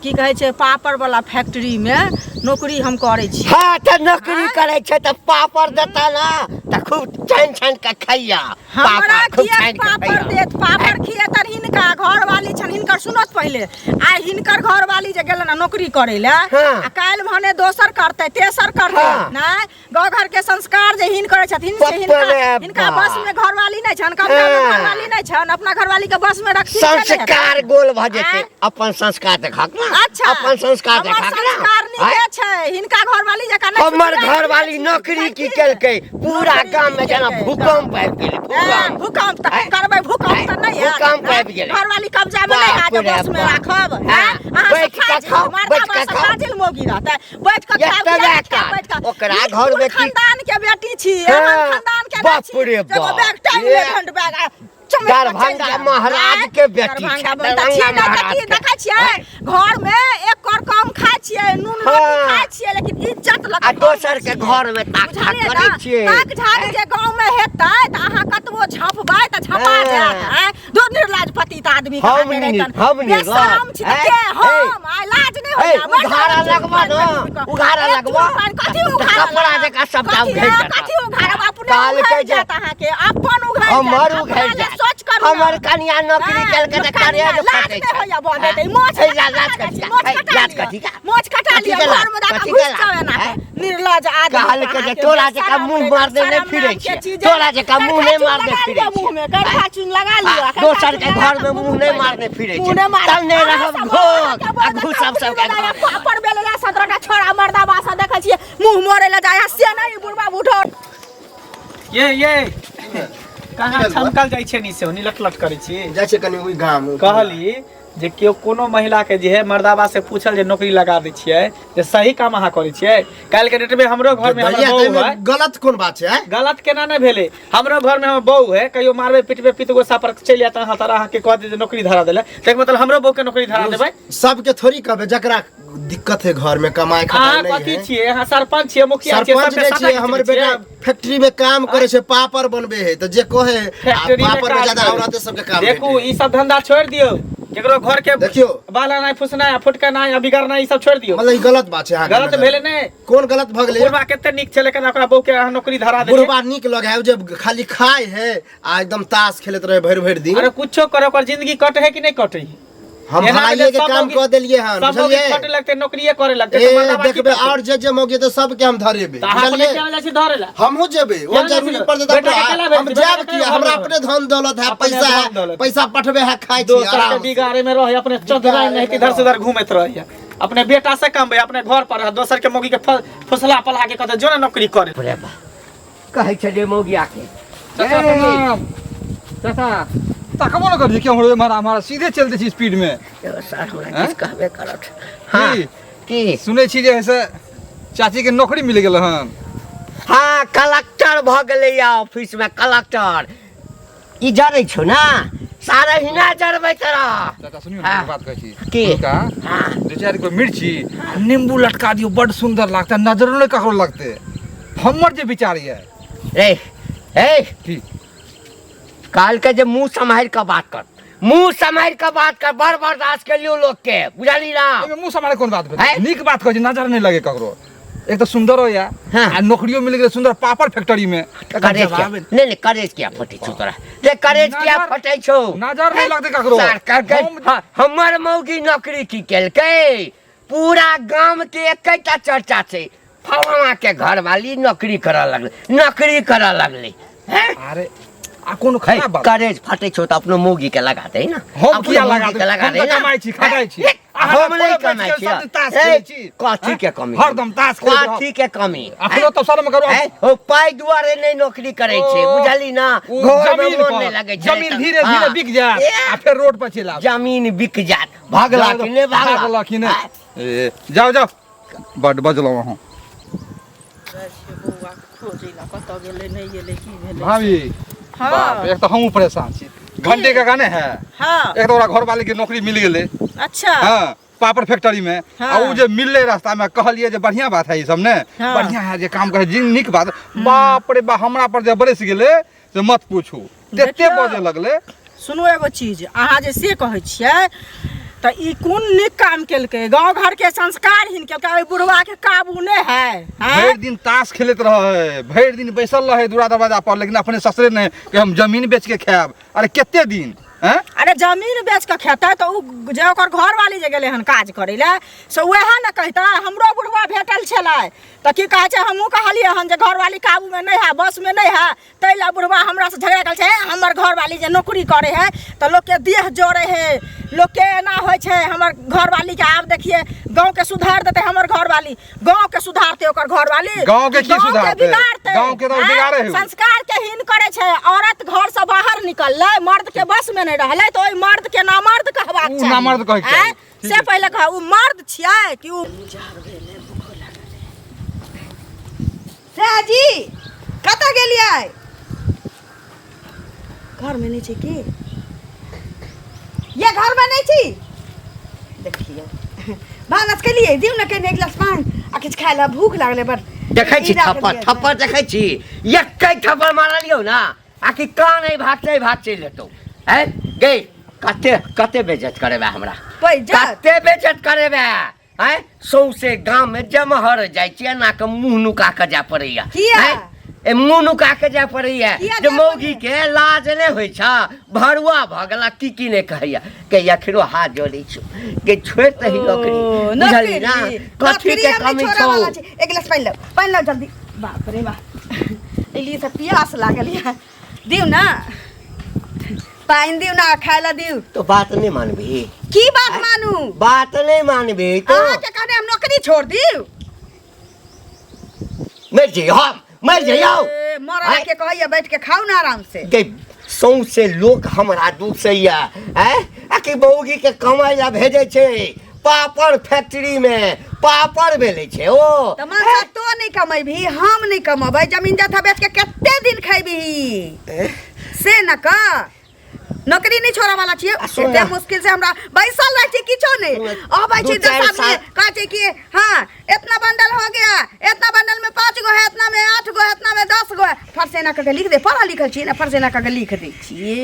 Speaker 4: की कहै छै, पापड़वला फैक्ट्रीमे नौकरी हम करै छी।
Speaker 2: हाँ, तऽ नौकरी करै छै तऽ पापड़ देता ना तऽ खूब छानि छानि कऽ खैया।
Speaker 4: हमरा
Speaker 2: पापड़ खूब
Speaker 4: किया
Speaker 2: छानि कऽ
Speaker 4: पापड़
Speaker 2: खैया।
Speaker 4: देत? पापड़ खिएतन हिनका घरवाली छनि हिनकर, सुनत पहिले। आ हिनकर घरवाली जे गेलन नौकरी करै लए,
Speaker 2: हाँ।
Speaker 4: आ काल्हि भने दोसर करतै, तेसर करतै,
Speaker 2: हाँ।
Speaker 4: नहि गाँव घर के संस्कार जे हिन करै छथिन से
Speaker 2: बाप
Speaker 4: हिनका
Speaker 2: रे
Speaker 4: हिनका
Speaker 2: बाप।
Speaker 4: बस में घरवाली नहि छनि, कब्जा में
Speaker 2: हाँ।
Speaker 4: घरवाली नहि छनि, अपना घरवाली के बस में रखथिन से नहि
Speaker 2: संस्कार
Speaker 4: हेतनि।
Speaker 2: गोल भऽ जेतै।
Speaker 4: आँय?
Speaker 2: अपन संस्कार देखक ना।
Speaker 4: अच्छा,
Speaker 2: अपन संस्कार
Speaker 4: हमर
Speaker 2: देखक ना।
Speaker 4: संस्कार नीके
Speaker 2: आँय?
Speaker 4: छै, हिनका घरवाली जकाँ नहि
Speaker 2: हमर
Speaker 4: छुटि जाइ
Speaker 2: घरवाली
Speaker 4: छै।
Speaker 2: नौकरी की केलकै, पूरा
Speaker 4: नौकरी
Speaker 2: गाम में
Speaker 4: की
Speaker 2: जेना
Speaker 4: केलकै?
Speaker 2: भूकंप आबि गेलै।
Speaker 4: आँय,
Speaker 2: भूकंप
Speaker 4: भूकंप तऽ
Speaker 2: आँय?
Speaker 4: करबै, भूकंप तऽ नहि आयत।
Speaker 2: भूकंप आबि गेलै।
Speaker 4: घरवाली कब्जा में नहि
Speaker 2: बाप
Speaker 4: आयत,
Speaker 2: रे
Speaker 4: बस में
Speaker 2: बाप।
Speaker 4: राखब।
Speaker 2: हाँ,
Speaker 4: आँय? अहाँ
Speaker 2: बैठ
Speaker 4: सब
Speaker 2: कऽ
Speaker 4: फाजिल,
Speaker 2: खाउ,
Speaker 4: मर्दा
Speaker 2: बैठ कऽ
Speaker 4: बस
Speaker 2: खाउ।
Speaker 4: फाजिल मौगी रहतै, बैठ कऽ खाउ,
Speaker 2: एतबे
Speaker 4: किया नहि
Speaker 2: काज।
Speaker 4: खायब, बैठ कऽ।
Speaker 2: ओकरा
Speaker 4: ई
Speaker 2: घर
Speaker 4: कुल
Speaker 2: में की-
Speaker 4: खानदान के बेटी छी,
Speaker 2: हाँ,
Speaker 4: एहन खानदान के नहि
Speaker 2: बाप
Speaker 4: छी।
Speaker 2: रे
Speaker 4: एगो
Speaker 2: बाप।
Speaker 4: बैग टांगि
Speaker 2: ये।
Speaker 4: ले, घंट बैग आ चमैक कऽ चलि
Speaker 2: दरभंगा
Speaker 4: जायब।
Speaker 2: महाराज
Speaker 4: आँय?
Speaker 2: के बेटी
Speaker 4: दरभंगा
Speaker 2: छै,
Speaker 4: में तऽ छी
Speaker 2: दरभंगा
Speaker 4: नहि तऽ
Speaker 2: महाराज
Speaker 4: की
Speaker 2: के।
Speaker 4: देखै छियै, घर में एक कर कम खाइ छियै, नून रोटी
Speaker 2: हाँ।
Speaker 4: खाइ छियै, लेकिन इज्जत लऽ
Speaker 2: आ
Speaker 4: कऽ
Speaker 2: दोसर के घर में ताक झाक
Speaker 4: बुझलियै
Speaker 2: करै
Speaker 4: ने?
Speaker 2: छियै।
Speaker 4: ताक झाक जे गाँव में हेतै तऽ अहाँ कतबो झँपबै तऽ झँपा
Speaker 2: हाँ।
Speaker 4: जायत। आँय? धुर निर्लाज पतित आदमी
Speaker 2: हम
Speaker 4: कहाँ के रहितन।
Speaker 2: हम निर्लाज।
Speaker 4: बेशरम छी तऽ
Speaker 2: आँय?
Speaker 4: के हम? आइ लाज नहि
Speaker 2: ए,
Speaker 4: होइया? मर
Speaker 2: उघारा
Speaker 4: जाउ,
Speaker 2: लगबऽ
Speaker 4: चुप
Speaker 2: ने,
Speaker 4: कऽ।
Speaker 2: उघारा
Speaker 4: एक
Speaker 2: लगबऽ।
Speaker 4: चूर पानि, कथी
Speaker 2: तऽ
Speaker 4: उघारा
Speaker 2: कपड़ा
Speaker 4: लगब?
Speaker 2: जकाँ सबटा
Speaker 4: कथी,
Speaker 2: उघैर
Speaker 4: हाँ,
Speaker 2: जायत।
Speaker 4: कथी उघारब? अपने
Speaker 2: कहलकै
Speaker 4: उघैर
Speaker 2: जे
Speaker 4: जायत अहाँके, अपन उघैर जायत।
Speaker 2: हमर
Speaker 4: अपना
Speaker 2: उघैर
Speaker 4: लए
Speaker 2: जायत।
Speaker 4: सोच करू ने।
Speaker 2: हमर कनिया नौकरी
Speaker 4: हाँ,
Speaker 2: केलकै तऽ
Speaker 4: कनिया
Speaker 2: करेज
Speaker 4: लाज
Speaker 2: फटै
Speaker 4: नहि
Speaker 2: छै।
Speaker 4: होइया बजैत, ई मोछ
Speaker 2: ए,
Speaker 4: कटा
Speaker 2: लाज
Speaker 4: जाइ
Speaker 2: कथी
Speaker 4: छी,
Speaker 2: का?
Speaker 4: मोछ
Speaker 2: ए,
Speaker 4: कटा
Speaker 2: लाज
Speaker 4: लिअ।
Speaker 2: कथी का?
Speaker 4: मोछ कटा
Speaker 2: कथी
Speaker 4: लिअ,
Speaker 2: के लाज?
Speaker 4: घर में जाकऽ
Speaker 2: कथी
Speaker 4: घुसि
Speaker 2: के लाज?
Speaker 4: जाउ एना
Speaker 2: हैं?
Speaker 4: कऽ। निर्लज आदमी
Speaker 2: कहलकै जे
Speaker 4: अहाँके
Speaker 2: तोरा जकाँ
Speaker 4: बेशरम
Speaker 2: मुँह
Speaker 4: नहि,
Speaker 2: मारने नहि
Speaker 4: शरम
Speaker 2: फिरै
Speaker 4: नामके
Speaker 2: छियै।
Speaker 4: चीज
Speaker 2: तोरा जकाँ मुँह नहि
Speaker 4: करखा चून
Speaker 2: मारने
Speaker 4: लगा
Speaker 2: फिरै
Speaker 4: लिअ
Speaker 2: छियै।
Speaker 4: मुँह में, करखा चून लगा लिअ,
Speaker 2: आ,
Speaker 4: करखा
Speaker 2: दोसर
Speaker 4: चून
Speaker 2: के
Speaker 4: लगा
Speaker 2: घर में
Speaker 4: कऽ
Speaker 2: मुँह नहि मारने फिरै
Speaker 4: मुँह
Speaker 2: छियै।
Speaker 4: नहि मारब।
Speaker 2: तब नहि
Speaker 4: अहाँ
Speaker 2: रहब
Speaker 4: सब
Speaker 2: घोघ
Speaker 4: अहाँके
Speaker 2: आ
Speaker 4: बड़
Speaker 2: घुसब सबके
Speaker 4: कंपनी
Speaker 2: घर
Speaker 4: वाला पापड़ बेले ला 17 टा छोड़ा मर्दाबा सब देखै छियै मुँह मोड़ै लए जाइ है, से नहि बुढ़बा बूढ़ो।
Speaker 6: ये कहाँ छमकल जाइ छै नी से ओनी लट लट करै छी?
Speaker 5: जाइ छै कनि ओहि गाम।
Speaker 6: कहली जे केओ कोनो महिला के जे है मर्दाबा से पूछल जे नौकरी लगा दै छियै जे सही काम अहाँ करै छियै। काल्हि के डेट में हमरो घर में हमर
Speaker 5: भैया,
Speaker 6: बहू
Speaker 5: एहिमे
Speaker 6: है।
Speaker 5: गलत कोन बात छै आँय?
Speaker 6: गलत केना नहि भेलै? हमरो घर में हमर बहू है, कहियो मारबै पिटबै पित गोसा पर चलि जायत अहाँ तर अहाँके कह दे जे नौकरी धरा देले, तैके मतलब हमरो बहू के नौकरी धरा देबै।
Speaker 5: सबके थोड़ी कहबै, जकरा दिक्कत है घर में कमाए खटाए
Speaker 6: अहाँ
Speaker 5: नहीं
Speaker 6: कथी
Speaker 5: है।
Speaker 6: छियै? अहाँ सरपंच छियै, मुखिया छियै?
Speaker 5: सरपंच
Speaker 6: सबके
Speaker 5: नहीं
Speaker 6: साटा
Speaker 5: छियै, हमर
Speaker 6: खींचने
Speaker 5: बेटा
Speaker 6: छियै?
Speaker 5: फैक्ट्री में काम करे छै, पापड़ बनबे है, तऽ जे कहे आ
Speaker 6: फैक्ट्री में
Speaker 5: पापड़ में
Speaker 6: काज
Speaker 5: ज्यादा
Speaker 6: करै।
Speaker 5: औरते सबके काम
Speaker 6: देखू,
Speaker 5: भेटै।
Speaker 6: ई सब धंधा छोड़ि दियौ, केकरो घर के
Speaker 5: देखियौ।
Speaker 6: बाला नहि फुसनाइ आ फुटकनाइ आ बिगड़नाइ ई सब छोड़ि दियौ।
Speaker 5: मतलब ई गलत बात छै अहाँके
Speaker 6: गलत
Speaker 5: नजर।
Speaker 6: भेलै नहि?
Speaker 5: कोन गलत भऽ गेलै?
Speaker 6: बुढ़बा कते नीक छै, लेकिन ओकरा बहू के अहाँ नौकरी धरा देलियै।
Speaker 5: बुढ़बा नीक लगे है, जे खाली खाय है आ एकदम ताश खेलैत रहे भरि भरि दिन।
Speaker 6: अरे कुछो करे, ओकर जिंदगी कटे है कि नहि कटे है?
Speaker 5: हम
Speaker 6: एना
Speaker 5: भलाइए के
Speaker 6: सब
Speaker 5: काम
Speaker 6: मौगी-
Speaker 5: कऽ देलियै हन,
Speaker 6: सब मौगी
Speaker 5: बुझलियै?
Speaker 6: खटे लगतै, नौकरिए करे लगतै,
Speaker 5: ए
Speaker 6: तऽ मर्दाबा की
Speaker 5: देखबै
Speaker 6: करतै?
Speaker 5: और जे जे मौगी तऽ सबके हम धरेबै,
Speaker 6: तऽ अहाँ अपने
Speaker 5: बुझलियै?
Speaker 6: केना जाइ छी धरे ला?
Speaker 5: हमहूँ जेबै, ओ
Speaker 6: केना
Speaker 5: जरूरी
Speaker 6: जाइ छी?
Speaker 5: पड़तै तऽ
Speaker 6: बेटा के केना
Speaker 5: हम
Speaker 6: भेजबै?
Speaker 5: जायब
Speaker 6: बेटा के
Speaker 5: किया?
Speaker 6: केना
Speaker 5: हमरा
Speaker 6: भेजबै?
Speaker 5: अपने धन दौलत है,
Speaker 6: अपने
Speaker 5: पैसा है,
Speaker 6: धन दौलत।
Speaker 5: पैसा पठबै है, खाइ छी
Speaker 6: दोसर के
Speaker 5: आराम से।
Speaker 6: बिगाड़े में रहे, अपने चौधराई नहीं इधर से उधर घूमैत रहे, अपने बेटा से कमबै, अपने घर पर रह, दोसर के मौगी के फुसला पला के कहतै जो ने नौकरी करे।
Speaker 2: रे बा, कहै छै जे मौगिया के।
Speaker 3: चाचा प्रणाम। चाचा तकबो न करिए कि हमरो मारा मारा सीधे चलते छी स्पीड में।
Speaker 2: एगो सर हमरा
Speaker 3: हैं?
Speaker 2: किछु कहबे करत। हाँ
Speaker 3: की?
Speaker 2: की
Speaker 3: सुनै छी जे से चाची के नौकरी मिल गेल हन।
Speaker 2: हाँ, कलेक्टर भऽ गेलैया ऑफिस में कलेक्टर। ई जरै छौ ना सारा हिना जरबै तोरा।
Speaker 3: चाचा सुनियो ने,
Speaker 2: हाँ।
Speaker 3: एगो बात कहै छी।
Speaker 2: की?
Speaker 3: हुनका
Speaker 2: हाँ।
Speaker 3: दू चारि गो मिर्ची आ नींबू लटका दियौ, बड सुंदर लागतै, नजरो नहि ककरो लगतै। हमर जे विचार ये।
Speaker 2: रे ए
Speaker 3: की?
Speaker 2: काल के जे मुंह सम्हारि कऽ बात कर, मुंह सम्हारि कऽ बात कर, बड़ बर्दाश्त के लियो लोग के, बुझली ना?
Speaker 3: एहिमे मुंह सम्हारे कोन बात भेलै?
Speaker 2: हैं?
Speaker 3: नीक बात कहै छी, नजर नहि लगे ककरो। एक तऽ सुंदर होया
Speaker 2: हाँ।
Speaker 3: आ नौकरियो मिल गेलै सुंदर पापड़ फैक्ट्री में। एकर
Speaker 2: करेज किया
Speaker 3: जवाब
Speaker 2: नहीं नहीं, करेज किया फटै छौ तोरा? रे करेज किया
Speaker 3: नजर-
Speaker 2: फटै छौ?
Speaker 3: नजर नहि लगतै ककरो।
Speaker 2: सर कहलकै,
Speaker 3: हम-
Speaker 2: हाँ, हमर मौगी नौकरी की केलकै, पूरा गाम के एकेटा चर्चा छै, फलाना के घरवाली नौकरी करऽ लगलै, नौकरी करऽ लगलै। हैं?
Speaker 3: अरे आ कोनो
Speaker 2: है,
Speaker 3: खराब बात?
Speaker 2: करेज फटै छौ तऽ अपनो मौगी के लगा दे ना।
Speaker 3: हम
Speaker 2: अपनो
Speaker 3: किया लगा
Speaker 2: मौगी के
Speaker 3: देबै?
Speaker 2: लगा
Speaker 3: हम
Speaker 2: दे
Speaker 3: तऽ
Speaker 2: ना।
Speaker 3: कमाइ छी, खटाइ छी।
Speaker 2: हैं?
Speaker 3: अहाँ
Speaker 2: हम
Speaker 3: तऽ
Speaker 2: नहि
Speaker 3: थोड़े बैठ
Speaker 2: कमाइ
Speaker 3: के
Speaker 2: छी।
Speaker 3: सब दिन ताश
Speaker 2: ए,
Speaker 3: खेलै छी।
Speaker 2: कथी के कमी?
Speaker 3: हरदम ताश खेलै छी।
Speaker 2: कथी के कमी?
Speaker 3: अखनो तऽ शर्म करू।
Speaker 2: हैं? ओ पाइ दुआरे नहि नौकरी करै छै,
Speaker 3: ओ,
Speaker 2: बुझली ना?
Speaker 3: ओ
Speaker 2: घर में
Speaker 3: जमीन
Speaker 2: मोन
Speaker 3: पर,
Speaker 2: नहि लगै छै।
Speaker 3: जमीन धीरे धीरे
Speaker 2: हाँ।
Speaker 3: बिक जायत
Speaker 2: ए,
Speaker 3: आ फेर रोड पर चलि आयब।
Speaker 2: जमीन बिक जायत, भगला कि नहि भागला?
Speaker 3: भागला कि नहि?
Speaker 2: हैं?
Speaker 3: ए, जाउ जाउ, बड बजलहुँ अहाँ।
Speaker 4: बौआ के खोजै ला कतऽ गेलै, नहि गेलै, की भेलै?
Speaker 3: भाभी।
Speaker 4: हाँ।
Speaker 3: बाप, एक तऽ हमहूँ परेशान छी। घंटे के गाने है।
Speaker 4: हाँ।
Speaker 3: एक तऽ ओकरा घर वाले के नौकरी मिल गेलै।
Speaker 4: अच्छा।
Speaker 3: हाँ, पापड़ फैक्ट्री में।
Speaker 4: हाँ।
Speaker 3: आ उ जे मिलले रास्ता में, कहलिए जे बढ़िया बात है ई सब ने।
Speaker 4: हाँ।
Speaker 3: बढ़िया है जे काम करे, जिन नीक बात। बाप रे बा, हमरा पर जे बरस गेलै से मत पूछू, तेते
Speaker 4: देखियौ।
Speaker 3: बजे लगलै।
Speaker 4: सुनू एगो चीज, अहाँ जे से कहै छियै तऽ ई कोन नीक काम केलकै? गाँव घरके संस्कारहीन केलकै, ओहि बुढ़वाके काबू नहि है, हैं?
Speaker 3: भरि दिन ताश खेलैत रहै, भरि दिन बैसल रहै दुरा दरवाजा पर, लेकिन अपने ससुरे नहि कि हम जमीन बेच के खायब। अरे कते दिन, हैं?
Speaker 4: अरे जमीन बेच कऽ खेतै तऽ उ जे ओकर घरवाली जे गेलै हन काज करै लए, से उएह ने कहितै। हमरो बुढ़वा भेटल छलै तऽ की कहै छै, हमहूँ कहलियै हन जे घरवाली काबूमे नहि है, बसमे नहि है, ताहि लए बुढ़वा हमरासँ झगड़ा करै छै। हे, हमर घरवाली जे नौकरी करै है तऽ लोकके देह जरै है, लोकके एना होइ छै, हमर घरवालीके आब देखिए गाँवके सुधार देतै हमर घरवाली। गाँवके सुधारतै ओकर घरवाली?
Speaker 3: गाँवके की
Speaker 4: गाँवके
Speaker 3: सुधारतै?
Speaker 4: बिगाड़तै।
Speaker 3: गाँवके तऽ
Speaker 4: आँय?
Speaker 3: बिगाड़े है उ।
Speaker 4: संस्कार के हीन करै छै। औरत घर से बाहर निकललै, मर्द के बस में नहि रहलै, तऽ ओहि मर्द के नामर्द कहबाक
Speaker 3: उ
Speaker 4: चाही।
Speaker 3: नामर्द कहैके चाही।
Speaker 4: आँय? से पहिले कह, उ मर्द छियै कि उ?
Speaker 1: जी कतऽ गेलियै? घरमे नहि छै की? ये घरमे नहि छी? देखियौ, भानस केलियै, दियौ ने कनि एक गिलास पानि आ किछु खाय लए, भूख लागलै बड़।
Speaker 2: देखै छी
Speaker 1: ई राखल
Speaker 2: थप्पड़
Speaker 1: यऽ।
Speaker 2: थप्पड़ देखै छी, एकै थप्पड़ मारलियौ ना आकि कान एहि भाग से एहि भाग चलि जेतौ। हैं गे, कते कते बेइज्जत करेबे हमरा?
Speaker 1: बेइज्जत?
Speaker 2: कते बेइज्जत करेबे? हैं, सौंसे गाम में जमहर जाइ छी, एना के मुंह नुका के जाय पड़ैया।
Speaker 1: किया?
Speaker 2: हैं? ए मुंह नुका के जाय पड़ैया
Speaker 1: किया
Speaker 2: जे
Speaker 1: जाय
Speaker 2: मौगी
Speaker 1: पड़ैया?
Speaker 2: के लाज नहि होइ छ, भरुआ भऽ गेला, की की नहि कहैया। के अखनो हाथ जोड़ै छौ के छोड़ि दही नौकरी,
Speaker 1: ओ,
Speaker 2: बुझलही ना?
Speaker 1: नौकरी।
Speaker 2: कथी
Speaker 1: नौकरी
Speaker 2: के
Speaker 1: हम नहि
Speaker 2: कमी
Speaker 1: छोड़ऽ
Speaker 2: छौ?
Speaker 1: वाला छी। एक गिलास पानि लाउ, पानि लाउ जल्दी। बाप रे बाप, एलियै तऽ पियास लागल यऽ, दियौ ने पानि, दियौ ने खाय लए दियौ।
Speaker 2: तो बात नहीं मानबी?
Speaker 1: की बात मानू?
Speaker 2: बात नहीं मानबी तो
Speaker 1: अहाँके कहने हम नौकरी छोड़ दियौ?
Speaker 2: मर जइयो, हम मर जइयो।
Speaker 1: ए, मरल के कहैया बैठ के खाउ ना आराम से।
Speaker 2: गे सौंसे लोक हमरा दुसैया, हैं? आ आकि मौगी के कमाइ ला भेजै छै पापड़ फैक्ट्री में पापड़ बेलै छै ओ।
Speaker 1: तऽ मनसा तो नहि कमेबही, हम नहि कमेबै, जमीन जथा बेच के कते दिन खैबही से न कह। नौकरी नहीं छोड़ा वाला छियै।
Speaker 2: आ सुन
Speaker 1: एते
Speaker 2: ना।
Speaker 1: मुश्किल से हमरा बैसल रहै छी, किछो नहीं
Speaker 2: सुन ना,
Speaker 1: अबै
Speaker 2: दू
Speaker 1: छी 10
Speaker 2: चारि
Speaker 1: आदमी
Speaker 2: साल-
Speaker 1: कहै छै कि हाँ इतना बंडल हो गया, इतना बंडल में 5 गो है, इतना में 8 गो है, इतना में 10 गो है, फरसेना करके लिख दे। पढ़ल लिखल छियै ने, फरसेना करके लिख दै छियै,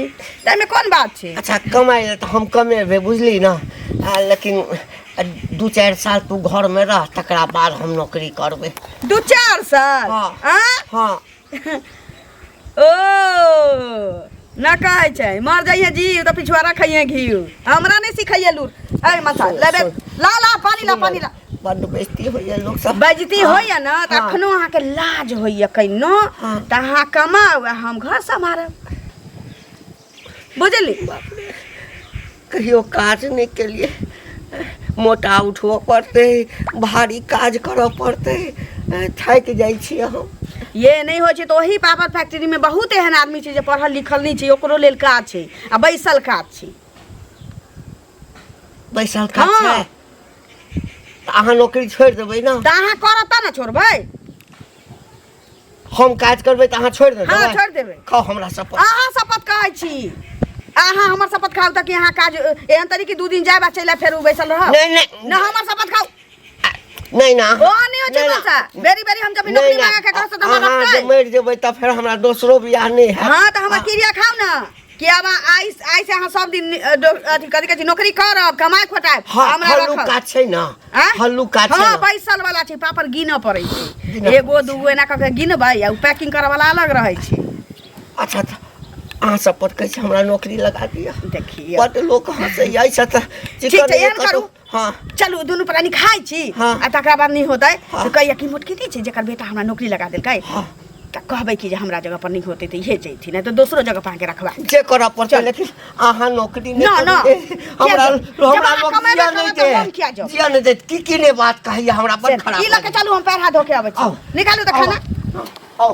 Speaker 1: ताहिमे कोन बात छै?
Speaker 2: अच्छा कमाइ लए तऽ हम कमेबै, बुझली ने, लेकिन 2-4 साल तू घरमे रह, तकरा बाद हम नौकरी करबै।
Speaker 1: 2-4 साल?
Speaker 2: हाँ।
Speaker 1: आँ?
Speaker 2: हाँ।
Speaker 1: ओ ना कहै छै मर जाइए जी तऽ पिछुआरा खाइए घी, हमरा नहीं सिखाइए लूर। अरे मसा लेबे, ला ला पानी ला, पानी ला।
Speaker 2: बड्ड बेइज्जती होइए लोक सब।
Speaker 1: बेइज्जती होइए ना तऽ
Speaker 2: हाँ।
Speaker 1: अखनो अहाँके लाज होइए कहिनो।
Speaker 2: हाँ।
Speaker 1: तऽ अहाँ कमाउ आ हम घर सम्हारब, बुझली?
Speaker 2: कहियो काज नहि केलियै, मोटा उठबऽ पड़तै, भारी काज करऽ पड़तै, थाकि जाइ छियै हम।
Speaker 1: ये नहि होइ छै तऽ ओही पापड़ फैक्ट्री में बहुत एहन आदमी छै जे पढ़ल लिखल नहि छै, ओकरो लेल काज छै आ बैसल काज छै।
Speaker 2: बैसल काज
Speaker 1: हाँ।
Speaker 2: छै तऽ अहाँ नौकरी छोड़ि देबै ने?
Speaker 1: तऽ अहाँ करब तऽ ने छोड़बै।
Speaker 2: हम काज करबै तऽ अहाँ छोड़ि देबै?
Speaker 1: हाँ छोड़ि देबै।
Speaker 2: खाउ हमरा शपथ।
Speaker 1: अहाँ शपथ कहै छी, अहाँ हमर शपथ खाउ तऽ कि अहाँ काज एहन तरीके 2 दिन जायब आ चलि आयब, फेर ओ बैसल रहब?
Speaker 2: नहि नहि।
Speaker 1: ना हमर शपथ खाउ।
Speaker 2: नहि ना।
Speaker 1: ओ नहि होइ छै।
Speaker 2: नहि ना।
Speaker 1: मनसा बेरी बेरी हम जब
Speaker 2: नहि
Speaker 1: नौकरी
Speaker 2: ना
Speaker 1: मांगे के करब तऽ हमरा
Speaker 2: अहाँ जे
Speaker 1: रखतै?
Speaker 2: मरि जेबै तऽ फेर हमरा दोसरो बियाह नहि हैत।
Speaker 1: हाँ तऽ हमर क्रिया खाउ ने कि आब आइ आइ से अहाँ सब दिन अथी कथी कहै छै नौकरी करब, कमाइ खोटायब।
Speaker 2: हाँ,
Speaker 1: हमरा
Speaker 2: हल्लुक
Speaker 1: रखब।
Speaker 2: काज छै ने?
Speaker 1: आँय?
Speaker 2: हल्लुक काज छै
Speaker 1: हाँ
Speaker 2: ने?
Speaker 1: बैसल वाला छै, पापड़ गिनऽ पड़ै छै,
Speaker 2: गिनऽ
Speaker 1: एगो दूगो एना कऽ के गिनबै आ ओ पैकिंग करऽ वाला अलग रहै छै।
Speaker 2: अच्छा तऽ अहाँ सब पर कहै छै हमरा नौकरी लगा दिअ।
Speaker 1: देखियौ।
Speaker 2: बड्ड लोक हँसै अछि तऽ
Speaker 1: ठीक छै, एहन करू।
Speaker 2: हाँ।
Speaker 1: चलू दुनू प्राणी खाइ छी।
Speaker 2: हाँ।
Speaker 1: आ तकरा बाद नहि होतै
Speaker 2: हाँ।
Speaker 1: तऽ कहिया कि मोटकी नहि छै जकर बेटा हमरा नौकरी लगा देलकै।
Speaker 2: हाँ।
Speaker 1: तऽ कहबै कि जे हमरा जगह पर नहि होतै तऽ इहे जैथिन, नहि तऽ दोसरो जगह पर अहाँके रखबा।
Speaker 2: जे करऽ पड़तै, लेकिन अहाँ नौकरी नहि
Speaker 1: ना, ना।
Speaker 2: करू। हमरा
Speaker 1: किया जाउ?
Speaker 2: हमरा
Speaker 1: जब अहाँ
Speaker 2: लोक
Speaker 1: कमेबे
Speaker 2: जिया नहि
Speaker 1: करब तऽ हम
Speaker 2: देत।
Speaker 1: किया जाउ?
Speaker 2: जिया नहि देत। की की नहि बात कहैया हमरा, बड़ खराब
Speaker 1: ई लऽ के
Speaker 2: लगैया।
Speaker 1: चलू, हम पैर हाथ धो के अबै
Speaker 2: आउ।
Speaker 1: छी, निकालू तऽ खाना।
Speaker 2: आउ।